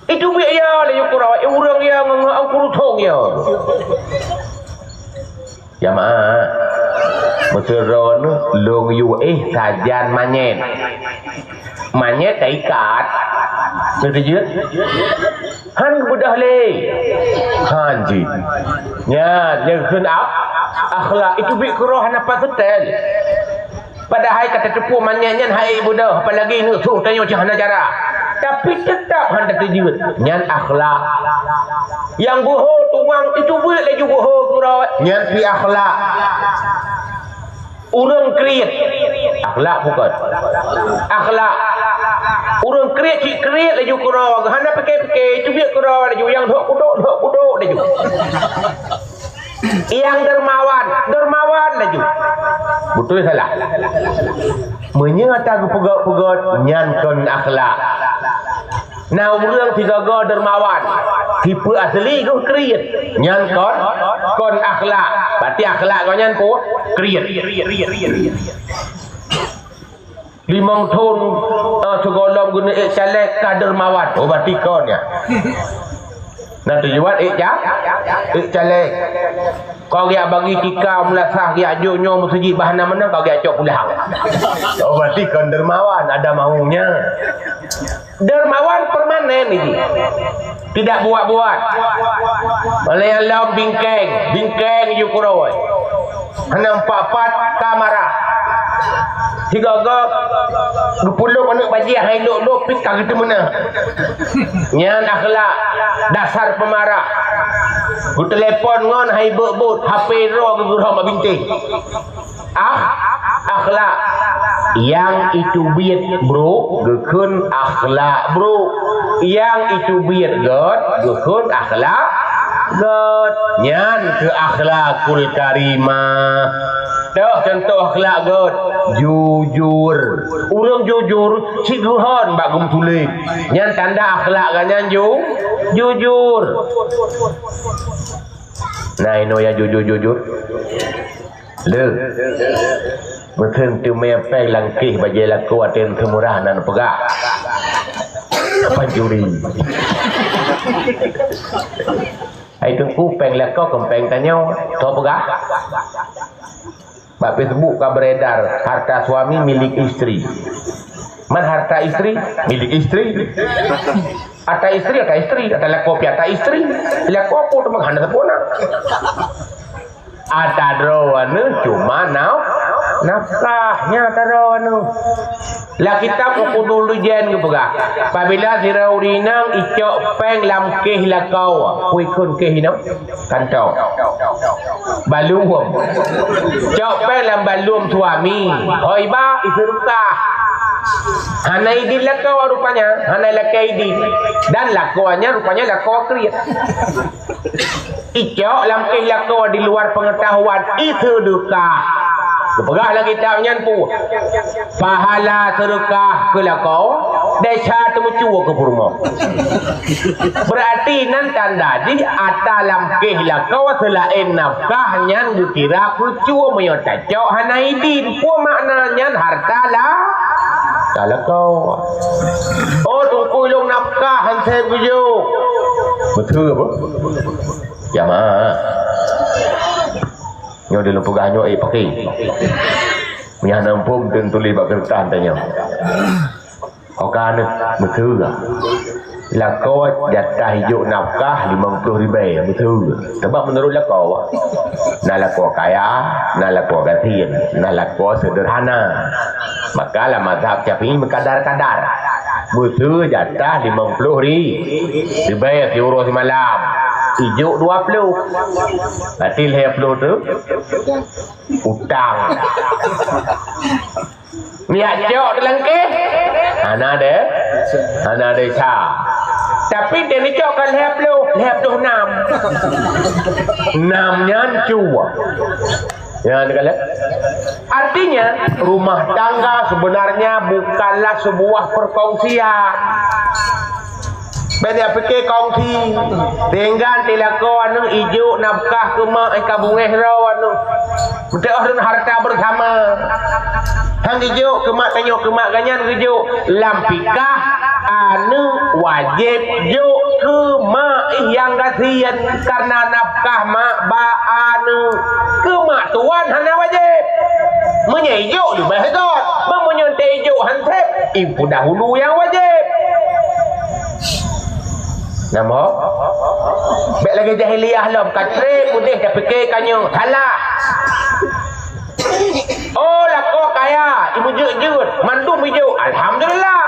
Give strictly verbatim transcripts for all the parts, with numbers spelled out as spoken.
Itu biet ya laju kura, eh, ureuëng ya ngon, ngon kruthong ya. Jamaah, meuteurôn lôn yue éh sajan manyét. Manyét taikat. Beutôi jeuet? Han geubeudôh lé. Han jih. Nyan, nyan kheun ak-, akhlak. Itu biet keudroe hana pat seutén. Padahai ka tateupeue manyét nyan hai beudôh, apalagi neuk troh tanyoe cit hana cara. Tapi teutap han tateupeue jeuet. Nyan akhlak. Nyang beuho tuwang itu buet laju beuho keudroe. Nyan pi akhlak. Ureuëng kriet. Akhlak bukan. Akhlak. Ureuëng kriet cit kriet laju keudroe. Hana pike-pike, itu biet keudroe laju. Nyang dhok kudok, dhok kudok laju. Nyang dermawan, dermawan laju. Beutôi salah? Meunyoe ata geupeugét-peugét, nyan kon akhlak. Na ureuëng sigoe-goe dermawan, tipe asli geuh kriet, nyan kon, kon akhlak. Berarti akhlak geuh nyan peue? Kriet. Limong thon, eh, sigohlom geuneuk ék caleg ka dermawan. Oh, berarti kon nyan. Na tujuan ék ca-, ék caleg. Kau geujak bagi tika meulasah geujak jok nyoe meuseujid bah hana meunan kau geujak cok pulang. Oh, berarti kon dermawan, ada maunya. Dermawan permanen ini. Tidak buat-buat. Malée lom bingkeng, bingkeng ju keudroe. Hana empat-empat ka marah. Sigoe-goe geupulok aneuëk bajée hai lok-lok pih ka geuteumeunah. Nyan akhlak dasar pemarah. Geutelepon ngon hai bot-bot, H P droe geugeurhom bak bintéh. Ah, akhlak. Nyang itu biet, bro, geukheun akhlak, bro. Nyang itu biet gét, geukheun akhlak gét. Nyan keuh akhlakul karimah. Toh contoh akhlak gét, jujur. Ureuëng jujur, cit geuhon bak geumeutuléh. Nyan tanda akhlak geuh nyan ju-, jujur. Nah, inoe nyang jujur-jujur. Le. Meuteun teumé péng lam kéh bajée lakoe ateueh seumurah nan peugah. Pancuri. Hai Teungku, péng lakoe kon péng tanyoe, toh peugah. Bak Facebook ka beredar, harta suami milik istri. Man harta istri milik istri. Harta istri, harta istri, harta lakoe pih harta istri. Lakoe peue teuma hana sempurna. Ata droe nyoe cuma naf-, nafkah nyan ata droe nyoe. Lam kitab Uqudul Lujain geupeugah, apabila sidroe ureuëng inong icok péng lam kéh lakoe, peue ikheun kéh inong? Kantong. Balum. Cok péng lam balum suami. Hoi ba, iseudukah. Hana idin lakoe rupanya, hana lakée idin. Dan lakoe nyan rupanya lakoe kriet. Icok lam kéh lakoe di luar pengetahuan, iseudukah. Geupeugah lam kitab nyan peue? Pahala seudeukah keu lakoe, desya teumeucue keu peurumoh. Beurati nan tanda jih ata lam kéh lakoe seulaén nafkah nyan geukira peucue meunyoe tacok hana idin. Peue makna nyan harta la-, harta lakoe. Oh, Teungku, ilôn nafkah han sép geujok. Beutôi apa? Jamaah. Nyoe di lôn peugah nyoe, eh, paké. Meunyo hana muphom, teun tuléh bak keureutah tanyoe. Oka aneuk, beutôi. Lakoe jatah ijok nafkah limong ploh ribèe, beutôi. Sabab meunurot lakoe, na lakoe kaya, na lakoe gasien, na lakoe seudeurhana. Maka lam mazhab Syafi'i meukadar-kadar. Beutôi jatah limong ploh ri-, ribèe siuroe simalam. Ijok dua ploh. Berarti lhèe ploh tu utang. Nyak cok teulangkeh? Hana de-, hana desya. Tapi dia ni cok kan lhèe ploh, lhèe ploh nam. Nam nyan cue. Ya, dia kata. Artinya, rumah tangga sebenarnya bukanlah sebuah perkongsian. Bèk neupike kongsi, tinggai tilakoe aneuk ijok nafkah keu mak, eh, ka beungèh droe aneuk. Meuteuk harta bersama. Han geujok keu mak tanyoe, keu mak geuh nyan geujok lam pikah aneuk Wajéb jok keu mak nyang gasien, kareuna nafkah mak bak aneuk. Keu mak tuan hana wajéb. Meunyoe ijok leubeh gét, meunyoe teu ijok han sép, ipeudahulu nyang wajéb. Namo? Bék lagée jahiliyah lom, ka treb udeh tapike kanyang salah. Oh, lakoe kaya, imeujeuet-jeuet, mandum ijok, alhamdulillah.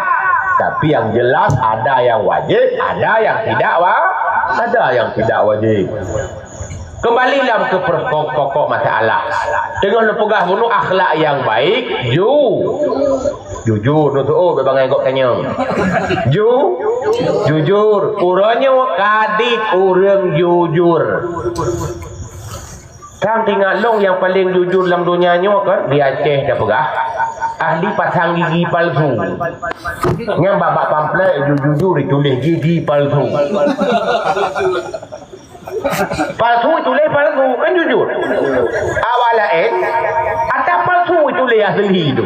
Tapi yang jelas ada yang wajib, ada yang tidak wa-, ada yang tidak wajib. Kembali lom keu pokok-pokok masalah. Teungoh neupeugah bunoe akhlak yang baik, ju-, jujur, nusuk, oh, bangai gok tanyong. Ju-, jujur, uroe nyoe kadit ureuëng jujur. Kan ingat lôn nyang paleng jujur lam donya nyoe kan, di Aceh tapeugah, ahli pasang gigi palsu. Nyang bak-bak pamflet ju-, jujur dituléh gigi palsu. Palsu dituléh palsu, kan jujur. Awak laén, ata palsu dituléh asli tu.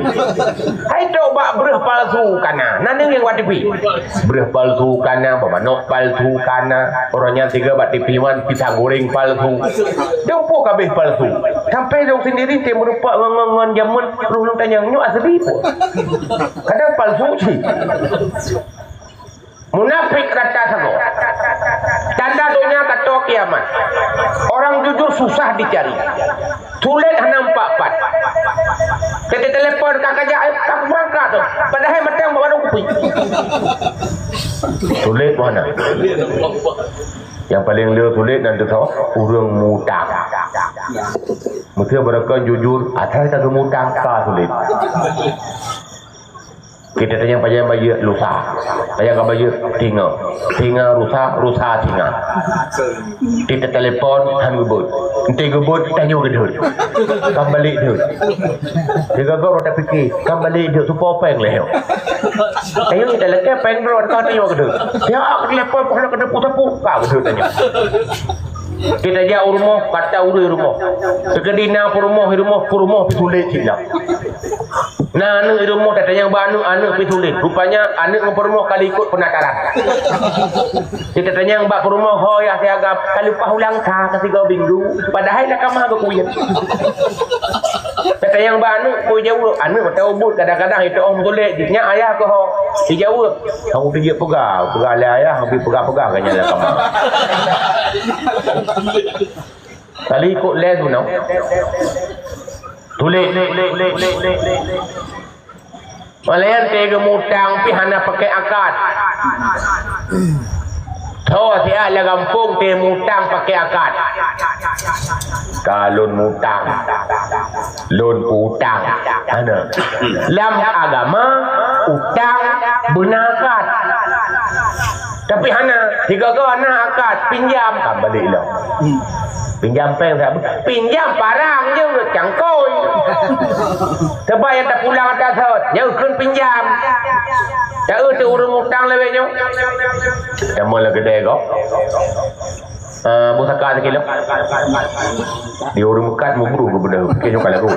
Hai tok bak breueh palsu kana, na deungoe bak T V. Breueh palsu kana, beumanok palsu kana, uroe nyan sigoe bak T V wan pisang goreng palsu. Dong po kabeh palsu. Sampai dong sendiri teu meurupak ngon, ngon, ngon jameun roh lôn tanyong nyoe asli po. Kadang palsu cit. Munafik rata sagoe. Tanda donya ka toe kiamat. Orang jujur susah dicari. Tuléh hana empat-empat. Teutelepon ka kajak, eh, ka kubeurangkat tu. Padahai mantong bak warong kupi. Tuléh mana? Nyang paleng le tuléh nan teutoh, ureuëng mutang. Meusti beureukan jujur, asai ka geumutang ka tuléh. Kita tanyong pajan bayeue lusa. Pajan ka bayeue singoh. Singoh rusa, rusa singoh. Kita telepon han geubeuet. Enti geubeuet tanyoe geudeuet. Kan balek deuet. Tiga gok rota pike, kan balek deuet supo péng leh. Tanyoe kita lekeh péng droe ka tanyoe geudeuet. Ya, aku telepon pun nak kena putar pun ka geudeuet tanyoe. Kita jak u rumoh, kata ureuëng rumoh. Teukeudi na peurumoh, rumoh, peurumoh pih tuléh cit lam. Na aneuëk i rumoh, tatanyong bak aneuëk, aneuëk pih tuléh. Rupanya aneuëk ngon peurumoh ka lheueh ikot peunataran. Di tatanyong bak peurumoh, "Ho yah si agam, ka leupah ulang sa ka sigoe minggu, padahai na kama geuh kuyeuet." Tatanyong bak aneuëk, peue jaweueb? Aneuëk meuta ubit, kadang-kadang itoh meutuléh, "Nyak ayah keuh ho?" Ijaweueb, "Hana teupeugah, peugah lé ayah, hana peugah-peugah keu nyan lam kama." Tali ikot lé guna. Tuléh. Malayan teu geumutang pih hana pakai akad. Tho siat lam gampông teu mutang pakai akad. Ka lôn mutang. Lôn utang. Hana. Lam agama, utang beuna akad. Tapi hana, sigoe-goe na akad, pinjam, ka balek lom. Pinjam péng sabe, pinjam parang je, cangkôi. Sebab nyang tapulang ata sot, nyang kheun pinjam. Taeu teu ureuëng utang lawét nyoe. Kamoe lam keudè gob. Eh, boh saka sikilo. Di ureuëng meukat mubruh geubeudôh, keu nyoe ka lagu.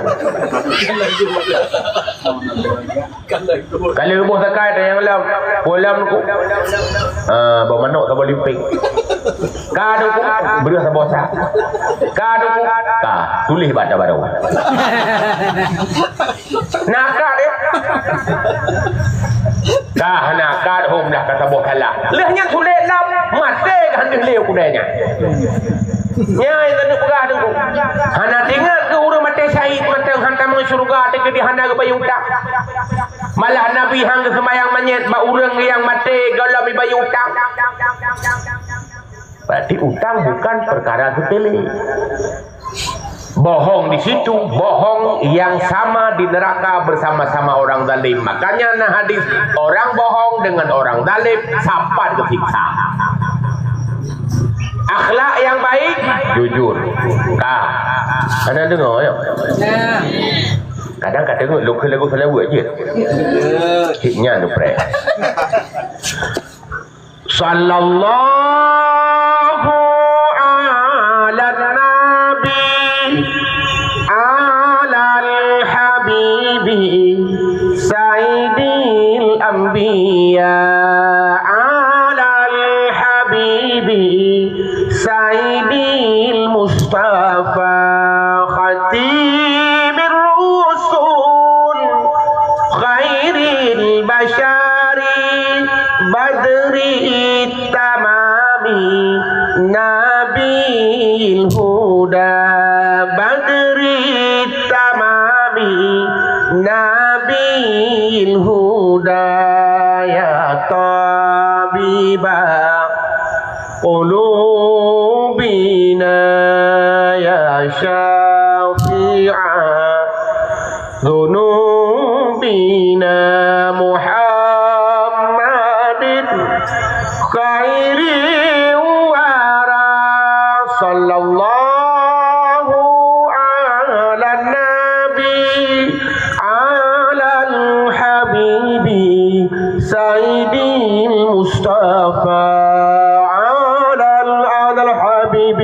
Ka lheueh boh saka tanyong lom, pulang ku. Ah, boh manok saboh limping. Ka tu ku, breueh saboh sa. Ka tu ku, ka, tuléh bak tabarô. Na akad, eh? Dah na akad, hom dah ka saboh salah. Lheueh nyan tuléh lom, maté ka han deuh lé u keudè nyan. Nyan nyang keuneuk peugah teungku. Hana teuingat keu ureuëng maté syahid mantong han tamong syeuruga teukeudi hana geubayeue utang. Malah Nabi han geuseumayang manyét bak ureuëng nyang maté gohlom jibayeue utang. Berarti utang bukan perkara sepele. Bohong di situ, bohong yang sama di neraka bersama-sama orang zalim. Makanya na hadis, orang bohong dengan orang zalim sapat geusiksa. Akhlak yang baik, jujur. Ka. Hana deungoe, ya? Kadang ka deungoe, lôn kheun lagu salawat je. Cit nyan tu preh. Sallallahu ala nabi, alal habibi, sayyidil anbiya. Badri tamami nabil huda, badri tamami nabil huda, ya tabiba qulubina, ya syafi'a ذنوبنا محمد خير الورى. صلى الله على النبي على الحبيب سيدي المصطفى على ال-، على الحبيب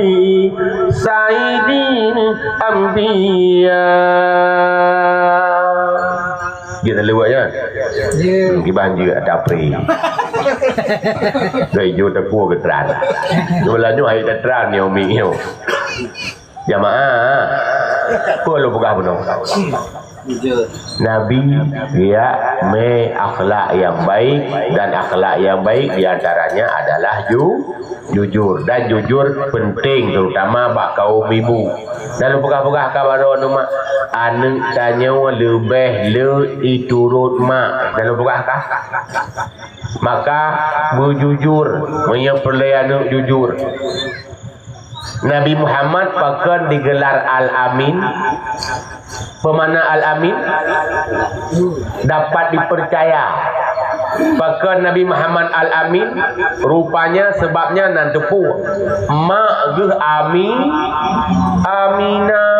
سيدي الأنبياء. Jeuet lewat ya. Ya. Hmm, kiban jeuet ada pre. Doi jo teku ke teran. Dua lanjut hai teran ni umi yo. Jamaah. Apa lu peugah bunoe? Nabi ya me akhlak yang baik, dan akhlak yang baik di antaranya adalah ju-, jujur, dan jujur penting terutama bak kaum ibu. Lalu peugah-peugah ka baroe nyoe mak, aneuk tanyoe leubeh le iturot mak. Lalu peugah kah? Maka beujujur, meunyoe peureulée aneuk jujur. Nabi Muhammad pakon digelar Al-Amin? Pemakna Al-Amin? Dapat dipercaya. Pakon Nabi Muhammad Al-Amin? Rupanya sebabnya nan teupeu. Mak geuh Ami, Aminah.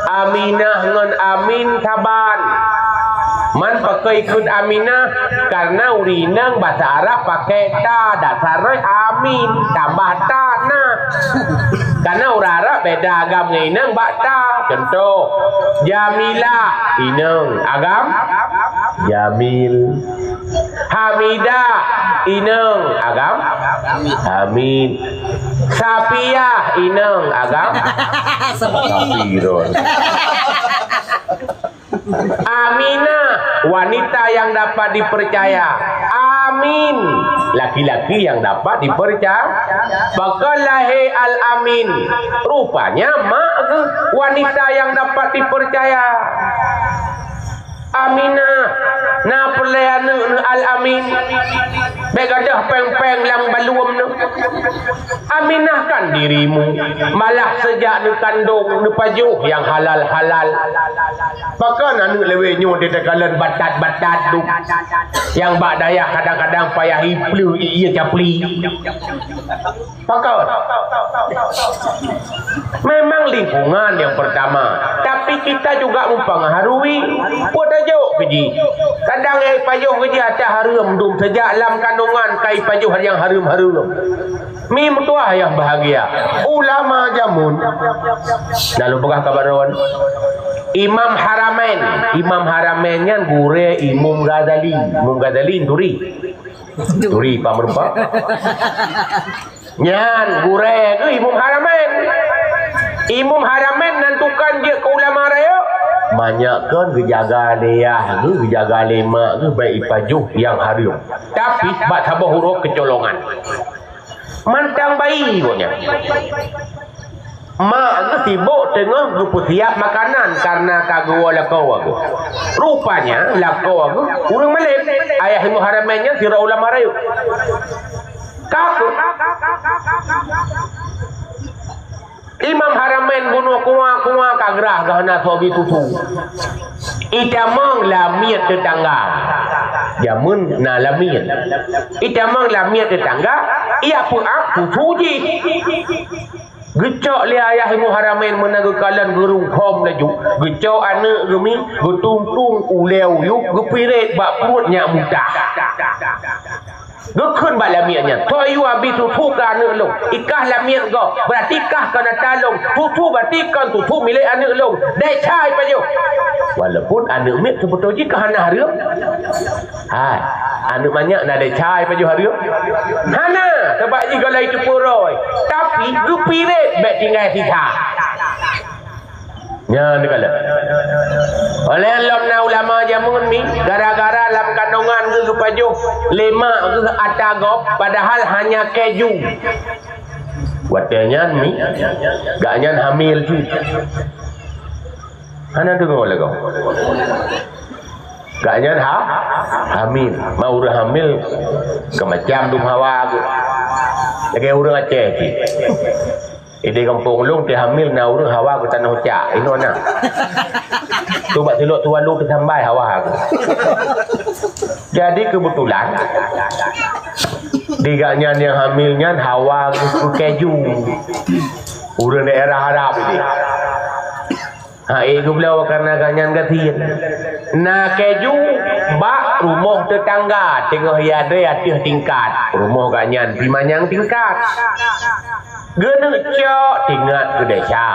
Aminah ngon Amin saban. Man pakon ikot Aminah? Karena ureueng inong bahasa Arab pakai ta, dasar Amin, tambah ta na. Karena ureueng Arab beda agam ngon inong bak ta. Contoh, Jamilah, inong, agam Jamil. Hamidah, inong, agam Hamid. Safiah, inong, agam Safirun. Aminah, wanita yang dapat dipercaya. Amin, laki-laki yang dapat dipercaya. Pakon lahé Al-Amin? Rupanya mak geuh wanita yang dapat dipercaya. Aminah, na peureulée aneuk Al-Amin. Bék gadôh péng-péng lam baluem nyoe. Aminahkan dirimu, malah sejak neukandong neupajoh nyang halal-halal. Pakon aneuk lawét nyoe teukalon batat-batat tu. Nyang bak dayah kadang-kadang payah ipleuh ie capli. Pakon? Memang lingkungan yang pertama, tapi kita juga mempengaruhi. Peue tajok keu jih? Kadang nyang ipajoh keu jih ata hareuem dum, sejak lam kandongan ka ipajoh nyang hareuem-hareuem. Mi meutuah nyang bahagia, ulama jameun. Lalu peugah ka baroe, Imam Haramain. Imam Haramain nyan gurée Imam Ghazali. Imam Ghazali turi. Turi pah meurumpok. Nyan gurée geuh Imam Haramain. Imam Haramain nan tukang jeuet keu ulama rayeuk. Manyak kon geujaga lé yah geuh, geujaga lé mak geuh, bék ipajoh nyang hareuem. Tapi bak saboh uroe keucolongan. Mantong bayi gobnyan. Mak geuh sibok teungoh geupeusiap makanan kareuna ka geuwoe lakoe geuh. Rupanya lakoe geuh ureueng malém. Ayah Imam Haramain nyan sidroe ulama rayeuk. Ka keuh Imam Haramain bunoe kuah-kuah ka grah geuh hana soe bi susu. Itamong lamiet teutangga. Jameun na lamiet. Itamong lamiet teutangga, ijak peuab susu jih. Geucok lé ayah Imam Haramain meunan geukalon geurungkhom laju. Geucok aneuk geuh mi, geutung-tung ulée uyueb, geupiret bak pruet nyak mutah. Geukheun bak lamiet nyan, "Soe yue abi susu keu aneuk lôn? Ikah lamiet gob, berarti kah kon ata lôn. Susu berarti kon susu milék aneuk lôn. Desya ipajoh." Walaupun aneuk miet seubeutôi jih ka hana hareuem. Hai, aneuk manyak na desya ipajoh hareuem? Hana, sabab jih gohlom teupeuroi. Tapi geupiret bék tinggai sisa. Nyan dikalon. Oleh lom na ulama jameun mi, gara-gara lam kandongan geuh geupajoh lé mak geuh ata gob, padahal hanya keju. Watée nyan mi, gak nyan hamil cit. Hana deungoe lagoe. Gak nyan ha, hamil. Ma ureuëng hamil keu macam dum hawa geuh. Lagée ureuëng Aceh cit. Di gampông ulôn teuhamil na ureuëng hawa geuh tanoh cak, inoe na. Tu bak silok tu walu teusambai hawa geuh. Jadi kebetulan di gak nyan nyang hamil nyan hawa geuh keju. Ureuëng daerah Arab ini. Ha, eh, geubloe karena gak nyan gasien. Na keju bak rumoh tetangga teungoh ia dre ateueh tingkat. Rumoh gak nyan pih manyang tingkat. Geuneuk cok tingat keu desya.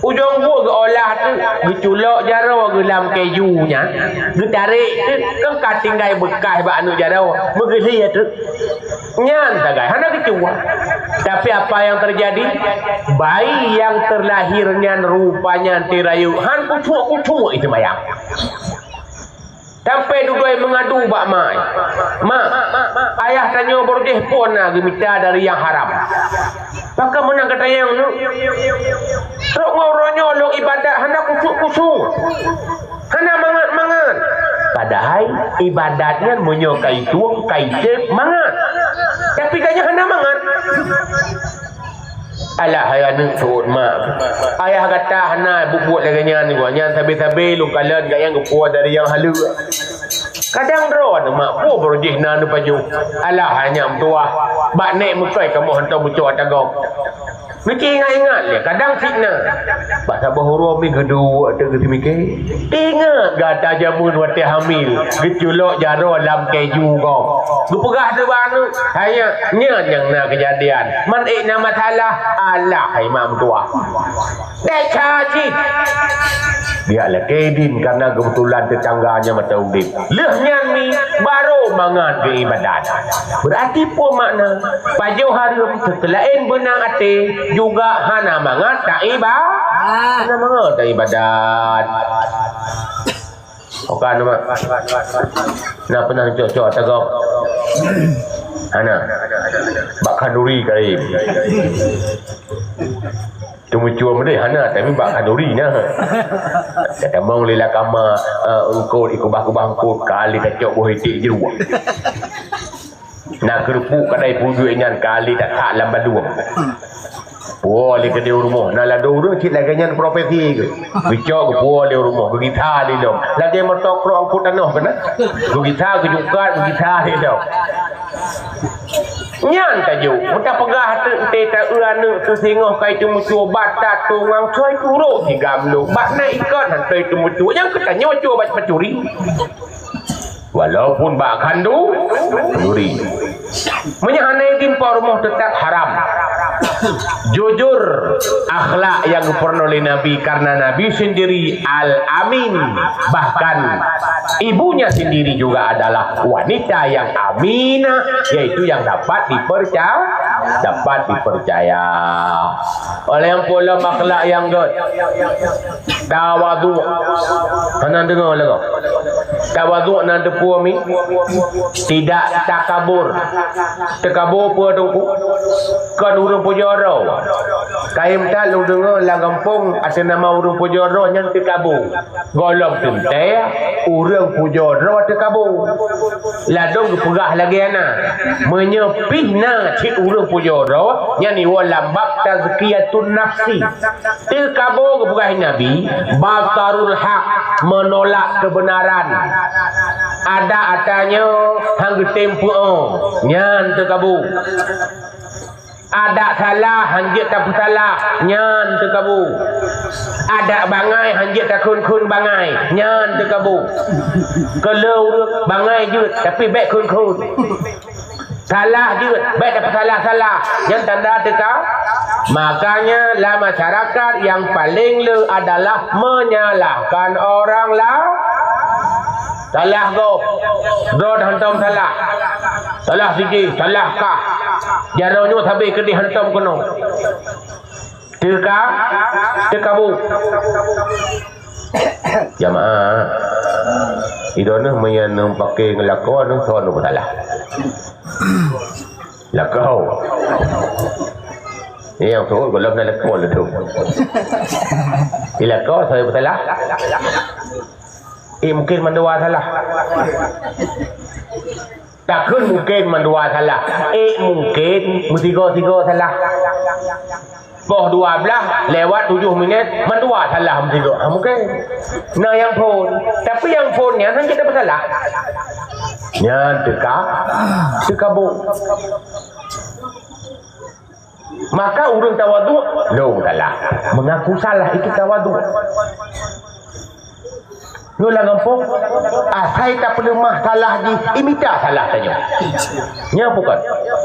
Ujong buet geuolah teuk, geuculok jaroe geuh lam keju nyan, geutarek teuk, keu ka tinggai beukah bak aneuk jaroe, meugeulhie teuk. Nyan sagai hana geucuba. Tapi apa yang terjadi? Bayi yang terlahir nyan rupanya teurayeuk han kucuk-kucuk itu mayang. Sampai dudoe meungadu bak mak, "Mak, ayah tanyoe baroe jih phon na geumita dari nyang haram. Pakon meunan gata nyang neuk? Trok ngon uroe nyoe lôn ibadat hana kucuk-kucuk, hana mangat-mangat." Padahai ibadat nyan meunyoe ka itueng, ka item mangat. Tapi gata nyan hana mangat. Alah, hai aneuk, seuôt mak. Ayah gata hana buet-buet lagée nyan, nyan sabe-sabe lôn kalon gata nyang geupuwoe dari nyang haleue. Kadang droe aneuk mak, peue baroe jih na neupajoh. Alah, hai nyak meutuwah, bak nek meukai kamoe hantom meucok ata gob. Meuci ingat-ingat lé, kadang fitnah. Bak saboh uroe mi geuduek teuk geuteumike. Ingat gata jameun watée hamil, geuculok jaroe lam keju gob. Geupeugah teuh bak aneuk, "Hai nyak, nyan nyang na keujadian. Man ék na masalah, alah hai mak meutuwah." Desya cit. Biak lakée idin karena keubeutulan teutangga nyang mantong udeb. Lheueh nyan mi barô mangat geuibadat. Beurati peue makna? Pajoh hareuem, teukeulaén beuna até, juga hana mangat taiba-, hana mangat taibadat. Oke, nama? Na peunah cok-cok ata gob? Hana. Bak khanduri karim. Teumucue meudeh hana, tapi bak khanduri na. Tatamong lila kama, eh, eungkot, ikubah-kubah eungkot, kali tacok boh iték jeuruek. Na keureupuk kadai pujuek nyan kali tatak lam balueng. Puwoe lé keudeh u rumoh, na ladôm ureuëng cit lagée nyan profesi geuh. Geucok geupuwoe lé u rumoh, geugisa lé lom. Lagée moto krok angkut tanoh keunan. Geugisa, geujukat, geugisa lé lom. Nyan tajok, meutapeugah teuk teuh ta-eu aneuk teuh singoh kai teumucue bata tungang coi turok sigamlo. Bak na ikot han toi teumucue, nyang keu tanyoe cue bak pacuri. Walaupun bak khandu-, khanduri. Meunyoe hana idin po rumoh teutap haram. Jujur, akhlak nyang geupurunoe lé Nabi, karena Nabi sendiri Al-Amin. Bahkan ibunya sendiri juga adalah wanita yang aminah, yaitu yang dapat diperca-, dapat dipercaya. Oleh nyang pulo akhlak nyang gét. Tawadhu. Hana deungoe lagoe. Tawadhu na teupeue mi? Tidak takabur. Takabur peue teungku? Kon ureuëng pujoe droe. Kayém that lôn deungoe lam gampông ateueh nama ureuëng pujoe droe nyan takabur. Gohlom teuntée ureuëng pujoe droe takabur. Ladôm geupeugah lagée na. Meunyoe pih na cit ureuëng pujoe droe, nyan iwoe lam bab tazkiyatun nafsi. Takabur geupeugah Nabi, batarul haq, menolak kebenaran. Adak ata nyoe han geutem peuoh, nyan takabur. Adak salah han jeuet tapeusalah, nyan takabur. Adak bangai han jeuet takheun-kheun bangai, nyan takabur. Keu lé ureuëng bangai jeuet, tapi bék kheun-kheun. Salah jeuet, bék tapeusalah-salah. Nyan tanda teuka. Makanya lam masyarakat yang paling le adalah menyalahkan orang la-, salah gob. Droe hantom salah. Salah sijih, salah kah. Jaroe nyoe sabe keudeh hantom keunoe. Teuka, teuka bu. Jamaah. Idoneuh meunyan neuh paké ngeulakon neuh, soe neuh peusalah. Lakoe. Nyang seuôt gohlom na lakoe leuduek. Ilako soe peusalah? Eh, mungkin mandua salah. Takheun mungkin mandua salah. Eh, mungkin meusigoe-sigoe salah. Poh dua blah lewat tujoh minét, mandua salah meusigoe. Ha, mungkin. Na nyang phon. Tapi nyang phon nyan hana jitapeusalah. Nyan teuka, teuka bu. Maka ureuëng tawaduk, lôn salah. Mengaku salah, itu tawaduk. Nyoe lam gampông, asai tapeuleumah salah jih, imita salah tanyoe. Nyoe bukan.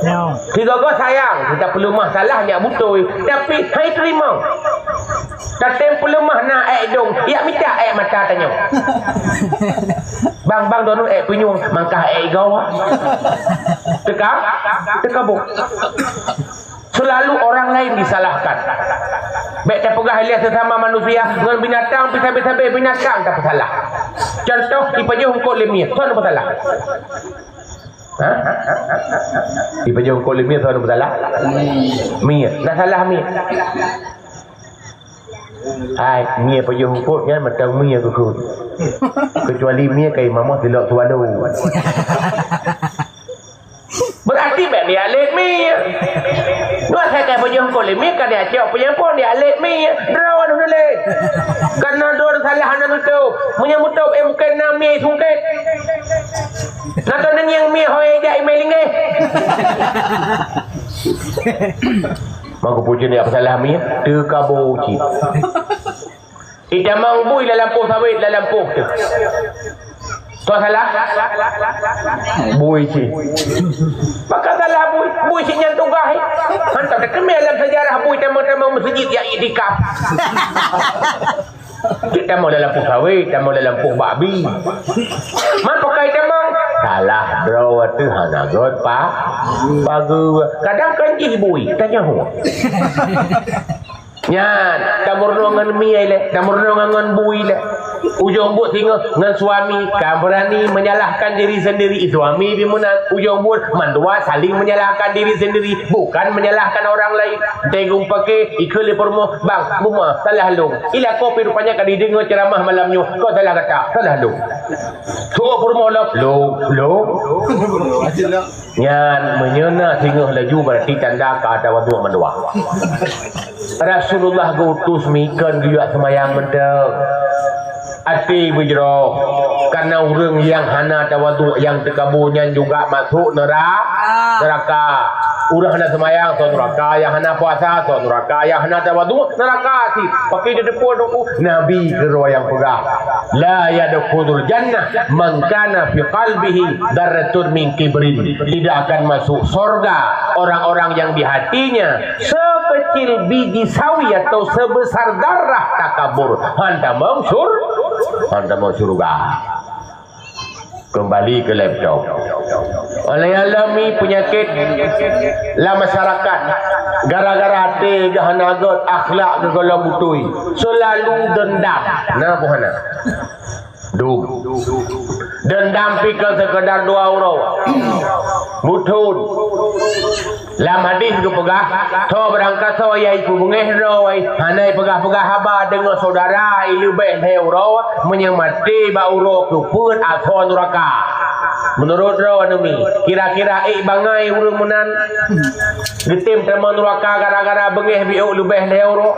Nyoe. Sigoe-goe sayang, tapeuleumah salah nyak beutôi, tapi hai teurimong. Tatem peuleumah na ék dong, yak mita ék mata tanyoe. Bang, bang, droeneuh ék punyueng, mangkah ék igoe. Teuka, teuka bu. Selalu orang lain disalahkan. Bék tapeugah ilée sesama manusia, ngon binatang, pih sabe-sabe binatang tapeusalah. Contoh, ipajoh eungkôt lé mie, soe tapeusalah? Ha? Ipajoh eungkôt lé mie, soe tapeusalah? Mie. Na salah mie. Hai, mie pajoh eungkôt nyan mantong mie keukeue. Kecuali mie kai mamoh silop swallow. Berarti bék dialét mie. Dua sagai pajoh eungkôt lé mie ka diacok peunyampôn dialét mie. Droe nuléh. Karena droe salah hana nutup. Meunyo mutup, eh, mungken na mie sungkét. Na teuneungieng mie hôi jak imé linggéh. Maka puji ni apa salah mie? Teuka bu cit. Itamong bui lam lampôh sawét, lam lampôh teuh. Soe salah? Bui cit. Maka salah bui, bui cit nyan tugaih. Hantom teukeumé lam sejarah bui tamong-tamong meuseujid jak iktikaf. Cit tamong lam lampôh sawét, tamong lam lampôh bakbi. Man pakai tamong? Salah droe teuh hana göt pa-, pageue. Kadang kan jih bui, tanyoe. Nyan, tameurunoe ngon mie lé, tameurunoe ngon bui lé. Ujong buet singoh ngon suami, ka beurani menyalahkan diri sendiri, suami pih meunan. Ujong buet mandua saling menyalahkan diri sendiri, bukan menyalahkan orang lain. Teugung paké, ikheun lé peurumoh, "Bang, bumoe salah lôn." Ilako pih rupanya ka dideungoe ceramah malam nyoe, "Kau salah gata, salah lôn." Suruh peurumoh lom, "Lôn, lôn." Nyan, meunyoe na singoh laju, berarti tanda ka tawaduk mandua. Rasulullah geuutus meuikon geuyue seumayang mantong. Até beujroh, karena ureuëng nyang hana tawaduk nyang teukabu nyan juga masuk neura-, neraka. Ureuëng hana seumayang, so neuraka, nyang hana puasa, so neuraka, nyang hana tawaduk, neuraka cit. Paké jiteupeu doku, Nabi keudroe nyang peugah, "La yadkhulul jannah man kana fi qalbihi dzarratun min kibrin." Tidak akan masuk sorga orang-orang yang di hatinya sekecil biji sawi atau sebesar darah takabur. Hantamong sur-, hantamong surga. Kembali ke laptop. Oleh alami penyakit lam masyarakat gara-gara até geuh hana göt, akhlak geuh gohlom beutôi, selalu dendam. Na pun hana. Dum. Dendam pih kon sekadar dua uroe. Muthon. Lam hadis geupeugah, "Tho barangkasoe nyang ipeubungéh droe, hana ipeugah-peugah haba deungon syedara i leubeh lhée uroe, meunyoe maté bak uroe keupeuet asoe nuraka." Meunurot droe neumi, kira-kira ék bangai ureuëng meunan geutem tamong nuraka gara-gara beungéh biôk leubeh lhée uroe?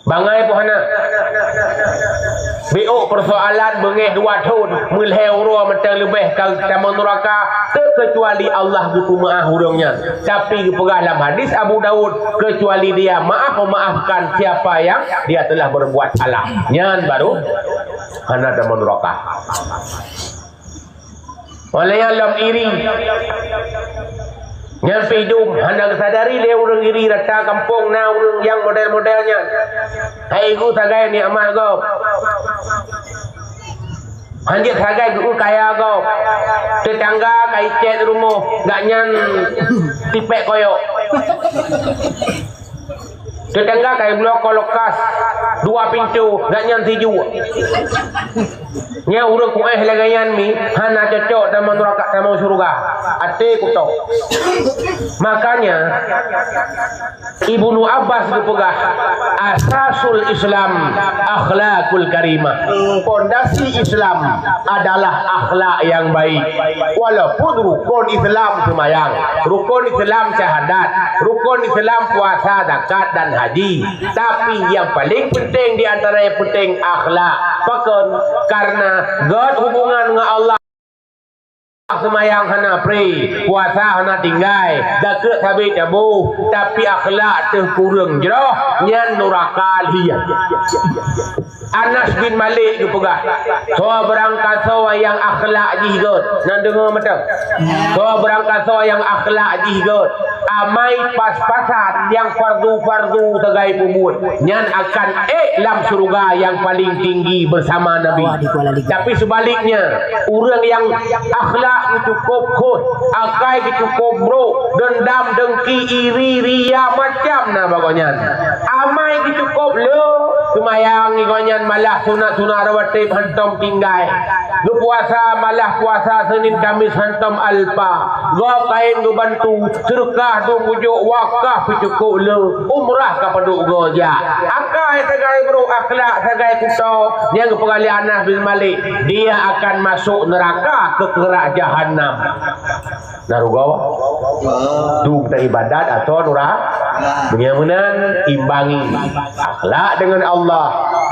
Bangai pun hana. Biôk persoalan beungéh dua thon, meulhée uroe mantong leubeh ka tamong nuraka, teukecuali Allah geupeumeuáh ureuëng nyan. Tapi geupeugah lam hadis Abu Daud, "Kecuali dia maaf memaafkan siapa yang dia telah berbuat salah." Nyan baru hana tamong nuraka. Oleh nyan lom iri. Nyan pih dum, hana geusadari lé ureuëng iri rata kampung na ureuëng nyang model-model nyan. Hai gu sagai nikmat gob. Hanjeuet sagai geu kaya gob. Tetangga ka icét rumoh, gak nyan tipék koyok. Teutangga ka ibloe kolokas dua pintoe, gobnyan sijuek. Nyan ureuëng kuéh lagée nyan mi hana cocok tamong neuraka, tamong syeuruga. Até kutok. Makanya Ibnu Abbas geupeugah, "Asasul Islam akhlakul karimah." Pondasi Islam adalah akhlak yang baik. Walaupun rukun Islam seumayang, rukun Islam syahadat, rukun Islam puasa, zakat, dan haji. Tapi yang paling penting di antara yang penting akhlak. Pakon? Karena gét hubungan dengan Allah. Seumayang hana pri, puasa hana tinggai, zakeuet sabé taboh, tapi akhlak teuh kureueng jroh, nyan nuraka lheueh. Anas bin Malik geupeugah, "Soe beurangkasoe nyang akhlak jih gét." Nan deungoe mantong. "Soe beurangkasoe nyang akhlak jih gét, amai pas-pasan nyang fardu-fardu sagai peubuet, nyan akan ék lam syeuruga nyang paleng tinggi beusama Nabi. Tapi seubaliknya, ureuëng nyang akhlak geucukôp khot, akai geucukôp brok, deundam, dengki, iri, ria, macam na bak gobnyan. Amai geucukôp le, seumayang gobnyan malah sunat-sunat rawatib hantom tinggai. Geupuasa malah puasa Senin Kamis hantom alpa. Gob kaén geubantu, seudeukah dum bujôk, wakaf peucukôp le, umrah ka padub goe jak. Akai sagai brok, akhlak sagai kuto, nyang geupeugah lé Anas bin Malik, dia akan masuk neraka keukeurah jahanam. Na rugoe? Dum teuibadat atau nura-, meunyoe meunan, imbangi akhlak dengan Allah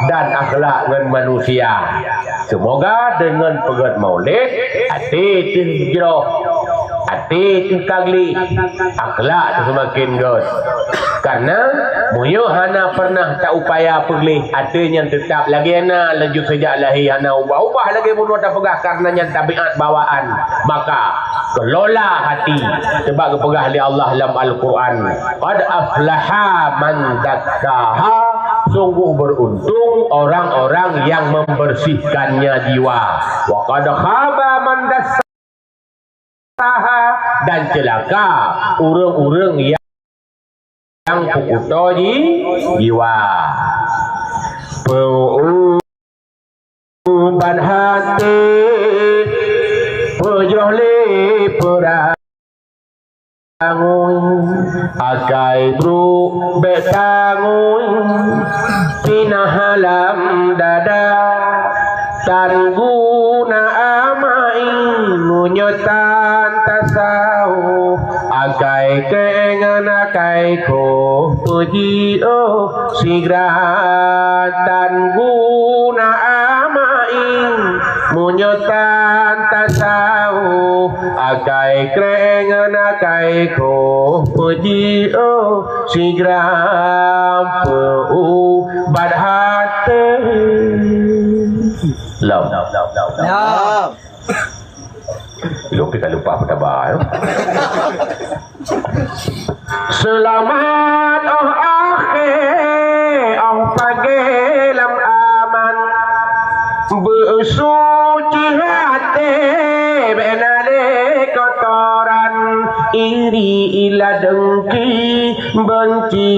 dan akhlak dengan manusia. Seumoga deungon peugét maulid, até teuh jroh, até teuh ka gleh, akhlak teuh seumaken gét. Karena meunyoe hana pernah taupaya peugleh, até nyan teutap lagée na laju sejak lahé hana ubah-ubah lagée bunoe tapeugah, karena nyan tabiat bawaan. Maka, kelola hati. Sebab geupeugah lé Allah lam Al-Quran, "Qad aflaha man zakkaha." Sungguh beruntung orang-orang yang membersihkannya jiwa. "Wa qad khaba man dassaha." Dan celaka ureuëng-ureuëng yang nyang peukuto ji-, jiwa. Peuubat haté, peujroh lé peurangui, akai brok bék tangui, pinah lam dada. Tan guna amai meunyoe tan tasawôh, akai keu ngon akai khoh peujiôh sigra. Tan guna amai meunyoe tan tasawôh, akai kreng ngon akai khoh peujiôh sigra peuubat haté. Lom. Lom. Lom. Lom pih ka lupa peutaba, ya. Seulamat óh akhé, óh pagée lam aman. Beusuci haté bék na lé kotoran, iri, ila, dengki, beunci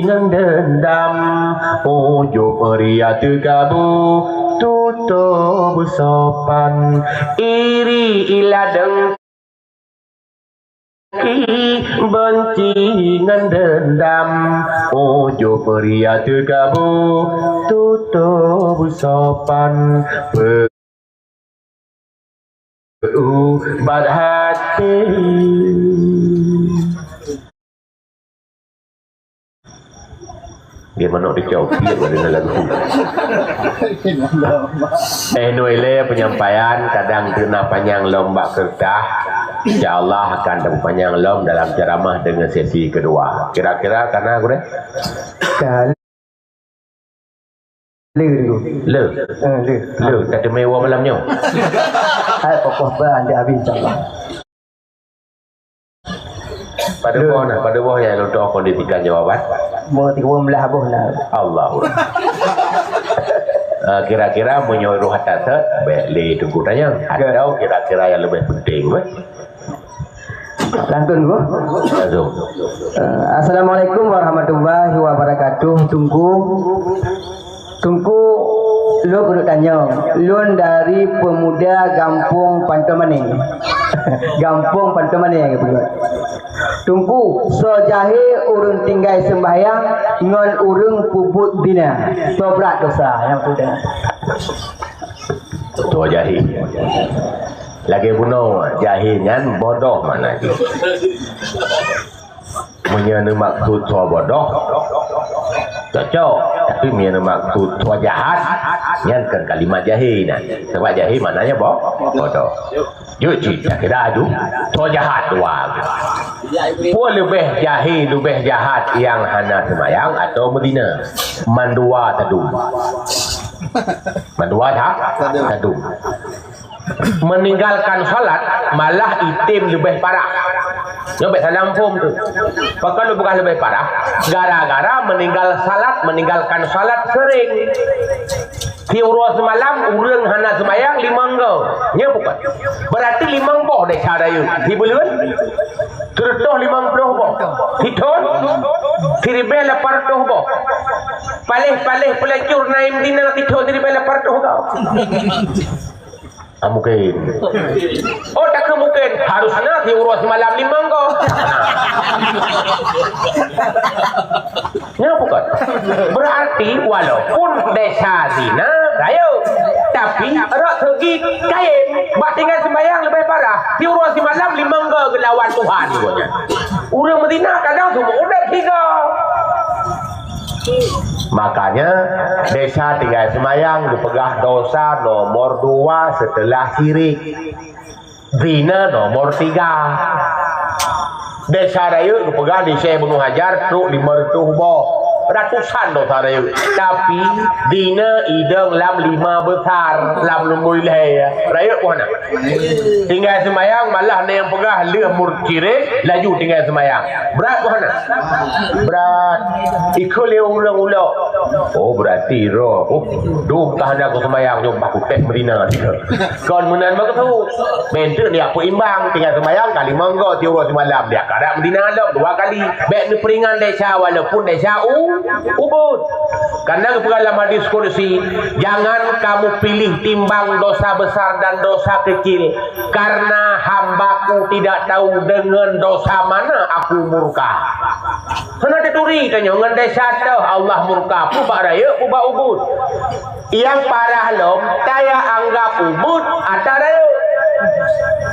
ngon deundam, ujub, ria, teukabu, tutoe beusopan, iri, ila, dengki, beunci ngon deundam, ujub, ria, teukabu, tutoe beusopan, peuubat haté. Dia manok dicok, dia boleh lagu. Eh, nu ilée penyampaian kadang teuna panyang lom bak keureudah. Insya Allah akan tapanyang lom dalam ceramah dengan sesi kedua. Kira-kira kana gurée? Ka le dulu. Le. Eh, le. Le, ka teumé woe malam nyoe. Hai pokok ban dia habis, insya Allah. Pada boh nah, pada boh nyang lôn tuan kondisikan jawaban. Boh tiga belas boh nah. Allahu Akbar. Eh, kira-kira meunyoe roh that-that, bék lé Teungku tanyong. Atau kira-kira yang lebih penting, weh. Lantun, Guru. Langsung. Eh, Assalamualaikum warahmatullahi wabarakatuh, Teungku. Teungku, lôn keuneuk tanyong. Lôn dari pemuda Gampông Pantomané. Gampông Pantomané, Teungku. Teungku, soe jahé ureuëng tinggai seumbahyang ngon ureuëng peubuet zina? Soe brat dosa nyang peue? Soe jahé. Lagée bunoe, jahé nyan bodoh makna jih. Meunyoe neumaksud soe bodoh, cocok. Tapi meunyoe neumaksud soe jahat, nyan kon kalimat jahé nyan. Sebab jahé maknanya bo-, bodoh. Jeuet cit takira aju, soe jahat dua. Peue leubeh jahé, leubeh jahat nyang hana seumayang atau meuzina? Mandua tadum. Mandua tha-, tadum. Meninggalkan salat malah item leubeh parah. Nyoe bék salah muphom tu. Pakon lôn peugah leubeh parah? Gara-gara meninggal salat, meninggalkan salat sering. Siuroe simalam ureuëng hana seumayang limong go. Nyoe bukon. Berarti limong boh desya rayeuk. Sibuleuen? Sireutoh limong ploh boh. Sithon? Siribée lapan reutôh boh. Paléh-paléh peulacur na i Madinah sithon siribée lapan reutôh go. Ah, mungkin. Oh, tak mungkin. Harusnya siuroe simalam limong go. Nyoe bukon. Berarti walaupun desya zina rayeuk, tapi rot seugi kayém, bak tinggai seumbahyang leubeh parah. Siuroe simalam limong go geulawan Tuhan, katanya. Ureuëng meuzina kadang seumeuudeb sigo. Makanya, desya tinggai seumbahyang geupeugah dosa nomor dua setelah syirik. Zina nomor tiga. Desya rayeuk geupeugah di Syekh Ibnu Hajar trok lima reutôh boh. Ratusan desya rayeuk. Tapi, zina idong lam lima besar, lam lumbôi lhée. Rayeuk peue hana? Tinggai seumayang, malah na nyang peugah lheueh murtad syirik, laju tinggai seumayang. Brat peue hana? Brat. Ikheun lé ureuëng ulok. Oh, berarti roh. Oh, dum ka hana kuseumayang, nyoe bah kutéh meurina. Kon meunan maksud. Bentuk dia peuimbang, tinggai seumayang ka limong go, siuroe simalam. Dia karap meurina lom dua kali. Bék neupeuringan desya, walaupun desya u-, ubit. Karena geupeugah lam hadis qudsi, "Jangan kamu pilih timbang dosa besar dan dosa kecil, karena hamba-Ku tidak tahu dengan dosa mana Aku murka." Hana taturi tanyoe ngon desya teuh Allah murka, peue bak rayeuk, peue bak ubit. Nyang parah lom, taya anggap ubit ata rayeuk.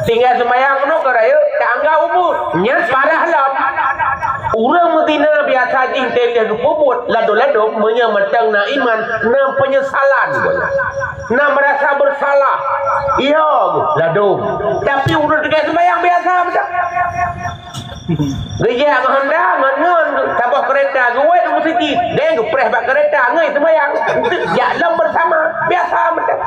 Tinggai seumayang keunoe keu rayeuk, ta anggap ubit. Nyan parah lom. Ureuëng meuzina biasa jih teuh lheueh geupeubuet, ladôm-ladôm meunyoe mantong na iman, na peunyesalan, na merasa bersalah. Iya, ladôm. Tapi ureuëng tinggai seumayang biasa mantong. Geujak ngon honda, ngon, ngon, saboh keureta, geuwét u meuseujid, deh geupreh bak keureta, ngui seumayang. Jak lom bersama, biasa mantong.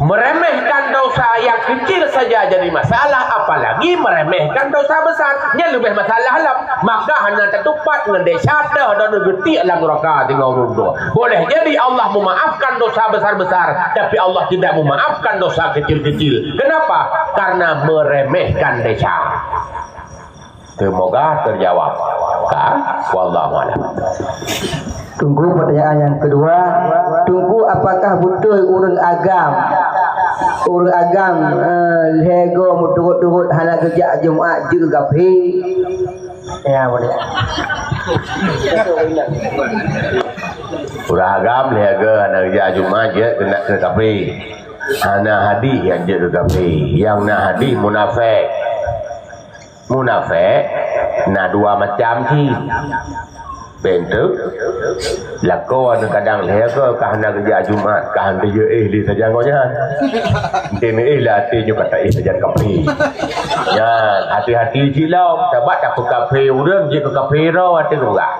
Meremehkan dosa yang kecil saja jadi masalah, apalagi meremehkan dosa besar. Nyan leubeh masalah lom. Maka hana tatupat ngon desya teuh dan geutiek lam neraka singoh ureuëng dua. Boleh jadi Allah memaafkan dosa besar-besar, tapi Allah tidak memaafkan dosa kecil-kecil. Kenapa? Karena meremehkan desya. Semoga terjawab. Ka? Wallahu a'lam. Teungku, pertanyaan yang kedua, Teungku, apakah beutôi ureuëng agam, ureuëng agam, eh, lhée go meuturot-turot hana geujak Jumat jeuet keu kafé? Ya, boleh. Ureuëng agam lhée go hana geujak Jumat jeuet keu kafé. Hana hadis nyang jeuet keu kafé. Nyang na hadis munafék. Munafék na dua macam cit. Bentuk lakoe kadang lhée go ka hana geujak Jumat, ka hana geujak éh lé sajan gobnyan. Enteuk éh lé até nyoe ka taéh sajan kafé. Nyan, hati-hati cit lom, sabab tapeukafé ureuëng jeuet keu kafé droe até geupeugah.